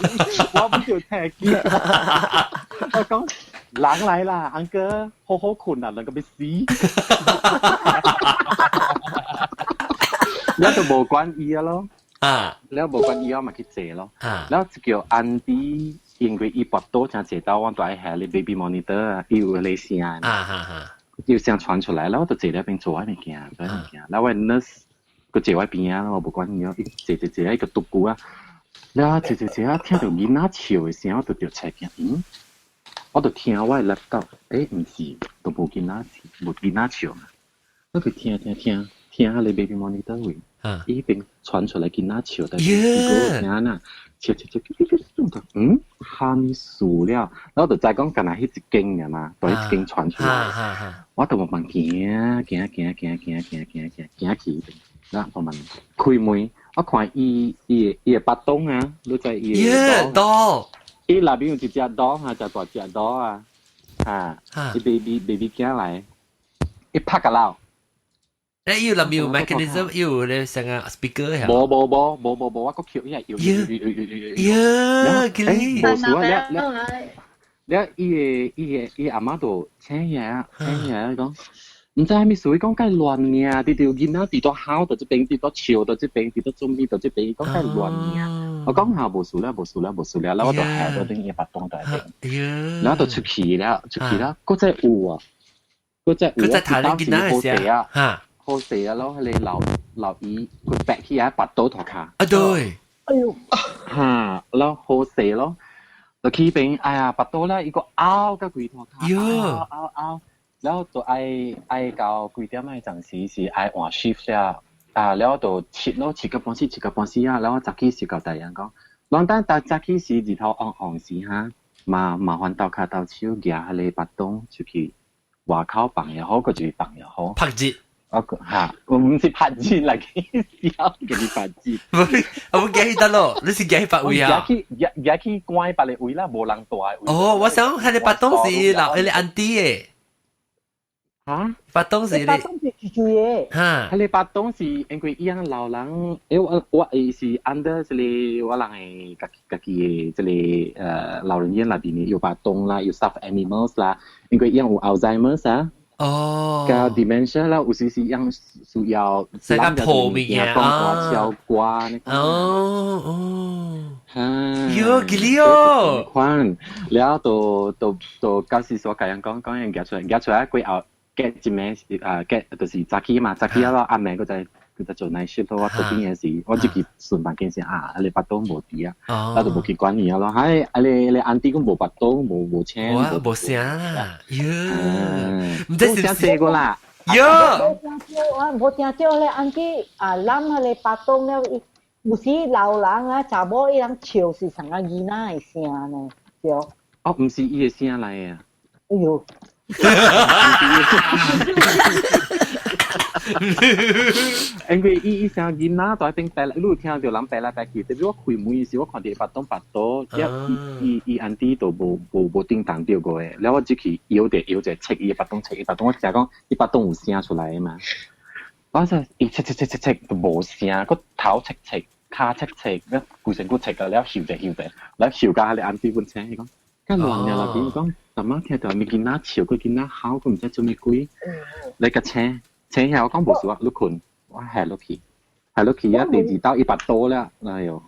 我不就聽見。我講人來啦，uncle，好好睏啊，人閣欲死。了就無管伊啊咯，了無管伊我嘛去坐咯，了就叫 auntie，因為伊跋倒誠濟道，我都愛下咧 baby monitor 啊，伊有咧聲，有聲傳出來，了我就坐咧邊做我物件，做我物件，了我 nurse 閣坐我邊仔，我無管伊咯，伊坐坐坐，伊個獨孤啊，了坐坐坐啊，聽著囡仔笑的聲，我就著起來，我就聽我的 laptop，欸，毋是，都無囡仔，無囡仔笑嘛，我就聽聽聽。聽彼個 baby monitor 位，伊邊傳出來囡仔笑，但是伊個聽呐，笑笑笑，啥物事了？然後就知講，干焦彼一間爾嘛，對彼一間傳出來，我就慢慢行行行行行行行行行去，然後慢慢開門，我看伊伊伊的腹東啊，你知伊的多，伊內邊有一隻 dog 啊，隻大隻 dog 啊，啊，伊 baby baby 囝來，伊拍個鬧。誒，有啦，有 mechanism，有咧成個 speaker 無無無無無無，我閣叫伊搖搖搖搖搖搖，呀，幾無數啊！了了，伊個伊個伊阿媽就請嘢請嘢講，毋知啥物事，伊講介亂爾，佇著囡仔佇倒哭佇這邊，佇倒笑佇這邊，佇倒準備佇這邊，伊講介亂爾。我講下無事了，無事了，無事了，了我就下到頂伊腹東在邊，然後就出去了，出去了，閣再有啊，閣再有啊，當時好勢啊。好勢啊咯，彼个老老姨佢白起來拔刀塗跤。啊對，哎喲，哈，咯好勢咯，就去邊，哎呀，拔刀咧，伊個拗甲規塗跤，拗拗拗，然後就愛愛到幾點仔陣時是愛換 shift 了，啊，然後就切咯，切個半死，切個半死啊，然後早起時甲大人講，攏等到早起時日頭紅紅時哈，嘛麻煩鬥跤鬥手舉彼個巴東出去外口放又好，閣就是放又好。拍熱。我嚇，我毋是拍字嚟嘅，笑叫你拍字。我唔記得咯，你是記白位啊？去舉去關別个位啦，無人蹛的位。哦，我想彼个巴東是老彼个 auntie 的。嚇？巴東是巴東是住住的。嚇？彼个巴東是因為伊樣老人，因為我我伊是 under 這个我人的家己家己的這个老人院內邊的有巴東啦，有 stuffed animals 啦，因為伊樣有 Alzheimer's 啊。哦，佮 dementia 啦，有時是樣需要成個破物件講大超歌呢。哦哦，哈，喲，幾哩哦，款，了就就就到時所共人講講樣夾出來，夾出來過後，隔一暝啊，隔就是早起嘛，早起了暗暝閣再閣再做 night shift 我倒轉的時，我就去順房間先啊，啊你腹肚無佇啊，我就無去管伊啊咯。唉，啊你你 auntie 講無腹肚，無無請，無聲啦，喲，毋知是聲過啦，喲，無聽著啊，無聽著咧，auntie 啊，攬彼个腹肚了，伊有時老人啊，查某伊人笑是像個囡仔的聲呢，對。哦，毋是伊的聲來的啊。哎喲。因為伊伊聲囡仔在頂白來，你有聽著人白來白去，特別我開門時，我看著腹東腹肚，伊伊伊 auntie 都無無無叮當著過的，了我入去搖者搖者，切伊腹東切伊腹東，我誠講伊腹東有聲出來的嘛。我說伊切切切切切都無聲，閣頭切切，跤切切，了規身軀切個了，翕者翕者，了翕甲彼个 auntie 本請伊講，較亂了啦，伊講，阿媽聽著物囡仔笑，閣囡仔哭，閣毋知做啥物鬼，來共請。請下我講無事啊，你睏，我下落去，下落去啊！第二道伊腹肚了，哎喲！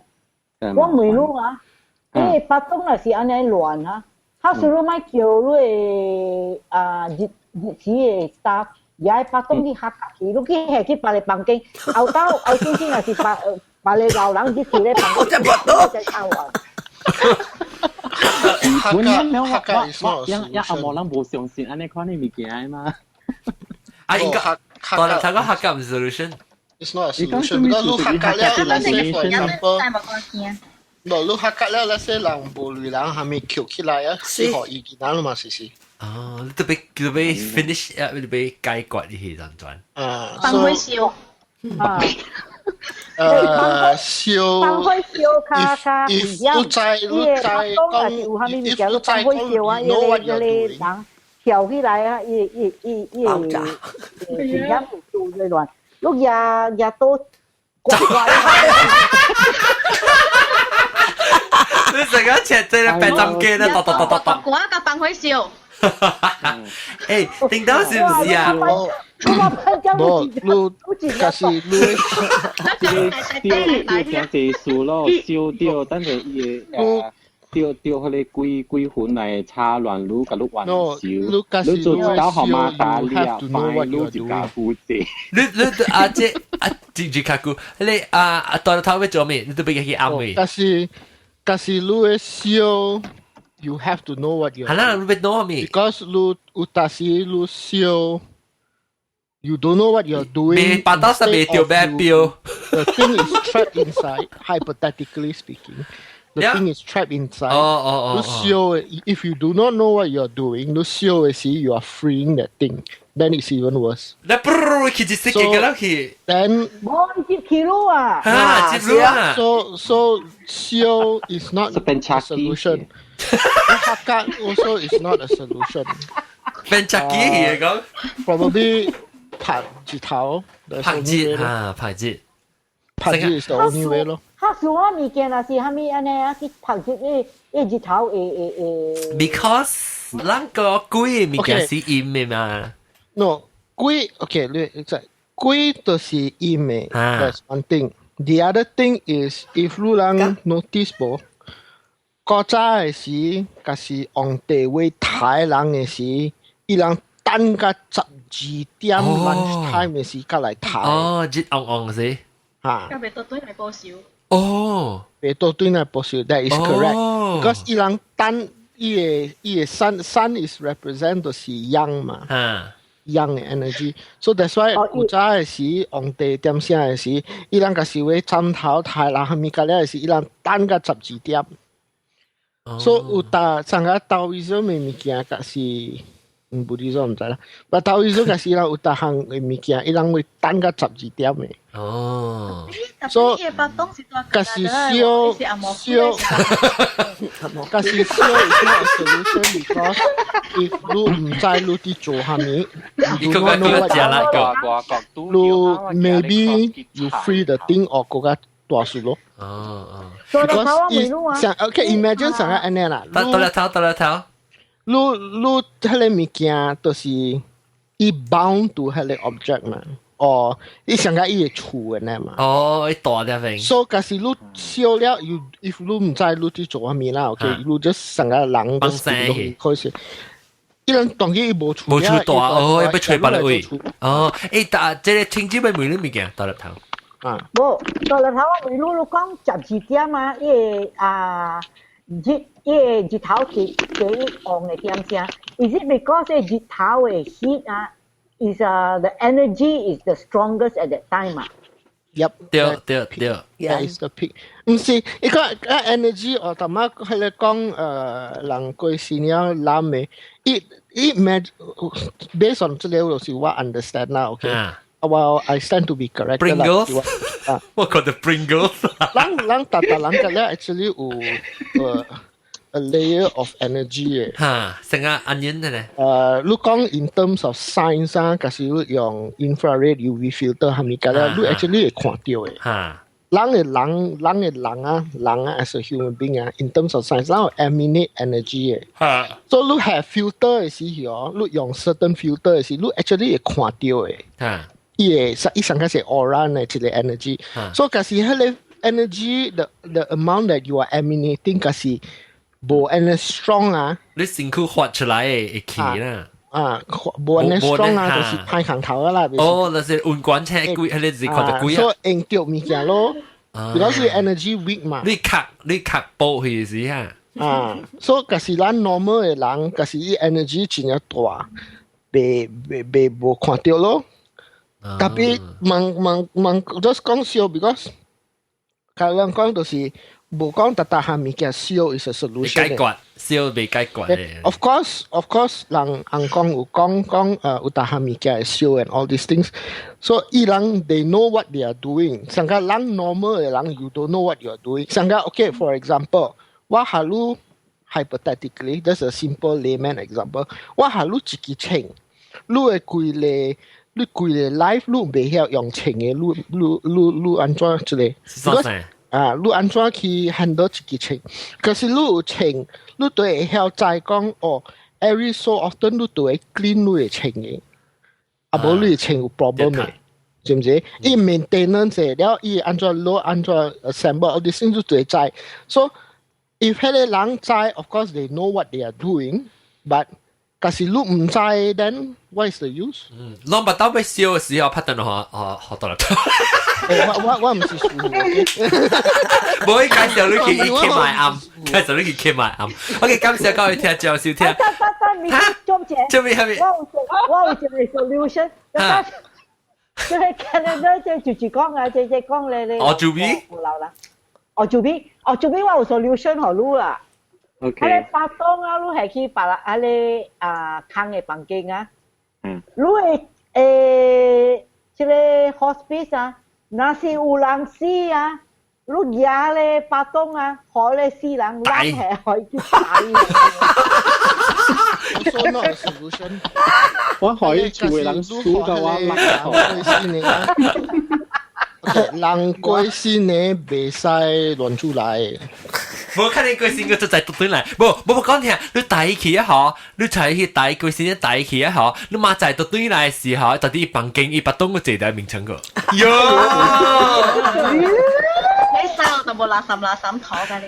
我問你啊，你腹肚若是按呢亂啊，他是汝莫叫你的啊日日時的 staff，也腹肚去嚇去，你去下去別个房間，後頭後先先若是別別个老人入去咧房間，我才臭啊！我我我我阿無人無相信按呢款的物件嘛。啊，應該當然，他講客家毋是 solution。 It's not a solution because 你客家了，let's say for example，喏，你客家了，let's say 人無類人還沒翹起來啊，是予伊其他嘛是是。哦，你特別特別 finish 啊，特別解決呢啲陣陣。啊，放火燒。啊。燒。放火燒較較危險。你知你知講，你知放火燒啊，伊个伊個人。跳起來啊！伊伊伊伊會危險有做亂，你舉舉刀刮刮。你成個切這個白斬雞咧，剁剁剁剁剁。刮個放火燒。欸，叮當是毋是啊？無，你，假使你，燒燒聽濟數咯，燒掉，等陣伊會。掉掉彼个鬼鬼魂來插亂滷，共你玩燒，你做一道號碼打了，放滷一家負責。你你啊這啊真真較久，你啊啊當頭欲做咩？你都欲去暗位。但是但是你的燒，you have to know what you。係啦，你欲 know 咩？Because 你有當時你燒，you don't know what you're doing。未八到十未掉咩標？The thing is trapped inside. Hypothetically speaking. The thing is trapped inside. 哦哦哦。你燒，if you do not know what you are doing，你燒的時 you are freeing that thing, then it's even worse. 你啵去一識嘅啦去。 Then 無接起路啊。啊，接路啊。 So 燒 is not a solution. 客家 also is not a solution。變隻機嚟講，probably 拍日頭。拍日啊，拍日。拍日 is the only way 咯。較少我物件若是啥物按呢啊去拍日伊伊日頭會會會。 Because 咱個鬼物件是陰的嘛。 No，鬼 OK，你即鬼就是陰的。That's one thing. The other thing is if 你人 notice 無，古早的時，若是皇帝會刣人的時，伊人等到12點 lunch time 的時，才來刣。哦，熱昂昂是。嚇。袂倒轉來報仇。哦，袂倒轉來報仇，that is correct。Because 伊人等伊個 sun is represent 就是陽嘛。陽的 energy，so that's why 古早的時，皇帝點聲的時，伊人若是會斬頭刣人，蝦米個了的時，伊人等到十二點。所以有搭上個 Taoism 的物件，若是唔知做毋知啦。但 Taoism 若是伊人有逐項的物件，伊人會等到十二點的。哦。所以，若是燒燒，若是燒 is not a solution because if 你毋知你佇做蝦米，you do not know what 你 maybe you free the thing or 閣較大事咯。哦哦。 Because 想 OK imagine 上個按呢啦。得得了頭，得了頭。你你彼个物件就是伊 bound to 彼个 object 嘛。哦，伊上個伊會厝的呢嘛。哦，伊大點份。所以假使你燒了，you if 你毋知你佇做啥物啦，OK，你 just 成個人都開始。伊人當佢伊無厝，無厝大哦，欲揣別个位。哦，欸，但這个聽者欲問你物件，大粒頭。啊。無，大粒頭我問你，你講十二點啊，伊个啊日，伊个日頭是第一旺的點聲，is it because 日頭的 heat 啊？is the energy is the strongest at that time 啊。 Yep。對對對。 That is the peak。毋是，伊個 energy 哦，淡仔彼个講人過身了攬的，伊伊 based on 這個就是我 understand 啦，OK。Well, I stand to be corrected. Pringles？我覺得 Pringles。人人逐逐人個咧，actually 有a layer of energy 嘅。嚇，成個 onion 的咧。你講 in terms of science 啊，假使你用 infrared UV filter 係咪個咧？你 actually 會看著的。人的人，人的人啊，人啊，as a human being 啊，in terms of science，人有 emanate energy 的。所以你 have filter 的時候，你用 certain filter 的時，你 actually 會看著的。伊會伊上個是 aura 的一個 energy。所以假使彼个 energy the amount that you are emanating 假使無按呢 strong 啊，你身軀發出來的會起啦。啊，無按呢 strong 啊，就是歹空頭啦。哦，就是溫管車鬼，彼个是看著鬼啊。所以用著物件咯，because 你 energy weak 嘛。你卡你卡補去時啊。啊，所以假使咱 normal 的人，假使伊 energy 真正大，袂袂袂無看著咯。特別問問問，just 講笑，because 較人講就是無講逐逐項物件燒 is a solution。解決燒袂解決的。 Of course, of course，人人講有講講有逐項物件會燒 and all these things。So 伊人 they know what they are doing。上個人 normal 的人 you don't know what you are doing。上個 okay for example，我下路 hypothetically， that's a simple layman example。我下路一支秤，你的規个你規个 life 你袂曉用秤的，你你你你按怎一个？啊，你按怎去 handle 一支秤？可是你有秤，你都會曉知講哦，every so often 你都會 clean 你的秤的，啊無你的秤有 problem 的，是毋是？伊 maintenance 了，伊按怎攞按怎 assemble all these things 你都會知。So if 彼个人知，of course they know what they are doing，but 可是你毋知，then what is the use？嗯，攏捌到欲燒的時候，拍電話學學到啦。我我我毋是師傅。無伊介紹你去伊去買暗，介紹你去去買暗。OK，感謝各位聽眾收聽。得得得，你做者。做咩？咩？我有一個 solution。即係 Canada 即係就是講啊，即係講你你。哦，做咩？冇留啦。哦，做咩？哦，做咩？我有 solution 予你啦。 OK。啊，你巴東啊，你係去別啦，啊你啊空的房間啊。你會這個 hospice 啊，若是有人死啊，你舉咧巴東啊，可咧死人，咱係可以去打。 So not a solution。我可以厝的人輸到我六過四年啊。人過四年袂使亂出來。無看你過身個就在獨對來，無無無講聽，你帶去啊嗬，你帶去帶過身帶去啊嗬，你媽在獨對來的時候，到底房間伊巴東個坐在名稱個。喲！你細就無垃圾垃圾妥㗎了。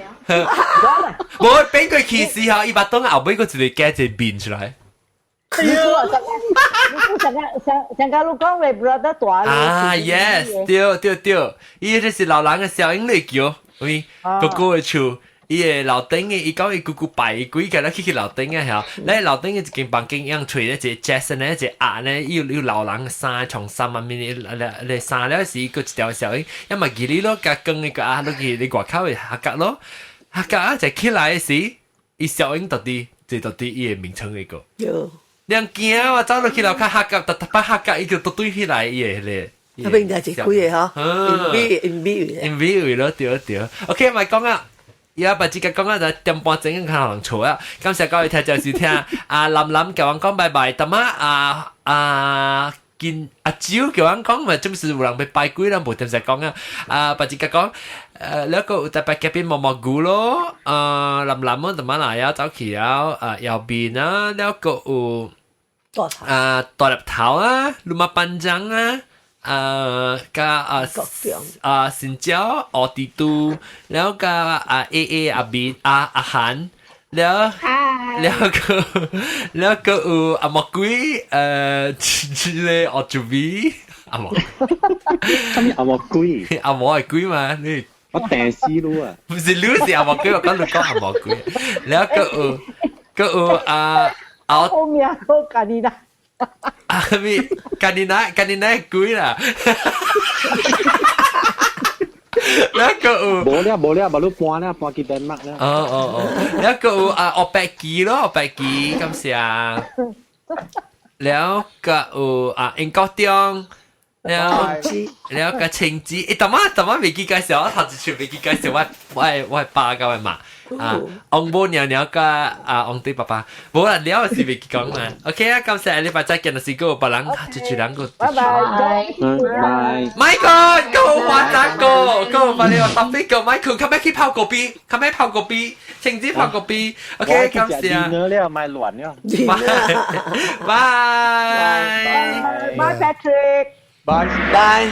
無變過去時候，伊巴東後尾個一個加一個面出來。你講上個上上個你講嘅 brother 大啊，yes，對對對，伊這是老人嘅小英嚟叫，喂，哥哥嘅厝。伊個樓頂嘅，伊講伊姑姑拜鬼個，咱去去樓頂嘅嚇，咧樓頂嘅一間房間樣吹咧，一個 Jason 咧，一個鴨咧，伊有有老人衫從衫啊面咧咧衫了時，閣一條小英，一嘛記你咯，共光嘅個鴨落去你外口嘅下角咯，下角啊就起來時，伊小英到底這到底伊個名稱一個。兩驚啊！走落去樓跤下角，特特擺下角，伊就對起來伊個咧。那邊就係幾個嗬？唔比唔比唔比咯，對對。OK，咪講啊。而家把這個講啊，就點半鐘看人嘈啊！感謝各位聽，就是聽阿林林叫我講拜拜，但媽啊啊見阿蕉叫我講，咪總是有人欲拜鬼啦，無點使講啊！啊，把這個講，兩個有特別隔壁毛毛菇咯，啊林林啊，但媽來啊走去啊，啊右邊啊，兩個有啊大粒頭啊，魯馬班長啊。啊，加啊啊新椒奧迪都，然後加啊 A A 阿邊阿阿韓，然後然後個然後個有阿魔鬼，這個奧祖比阿魔，啥物阿魔鬼？阿魔係鬼嘛？你我訂死你啊！唔是你是阿魔鬼，我講你講阿魔鬼，然後個有個有啊啊，後面個家己啦。啊咪，家己奶，家己奶鬼啦！那個有，無了無了，無你搬了，搬去丹麥了。哦哦哦，那個有啊，黑白機咯，黑白機，感謝。了個有啊，英國中，了了個青子，欸，淡仔淡仔未記介紹，我頭一次未記介紹，我我我爸佮我媽。啊，翁母娘娘佮啊，翁對爸爸，無啦，了是未記講嘛。OK 啊，感謝禮拜再見，就是個別人，一一人個。拜拜。拜。 Michael，go 華仔哥，go 把你個特別個 Michael，較欲去泡個啤，較欲泡個啤，親自泡個啤。OK，感謝。了，莫亂了。拜拜。拜，Patrick。拜拜。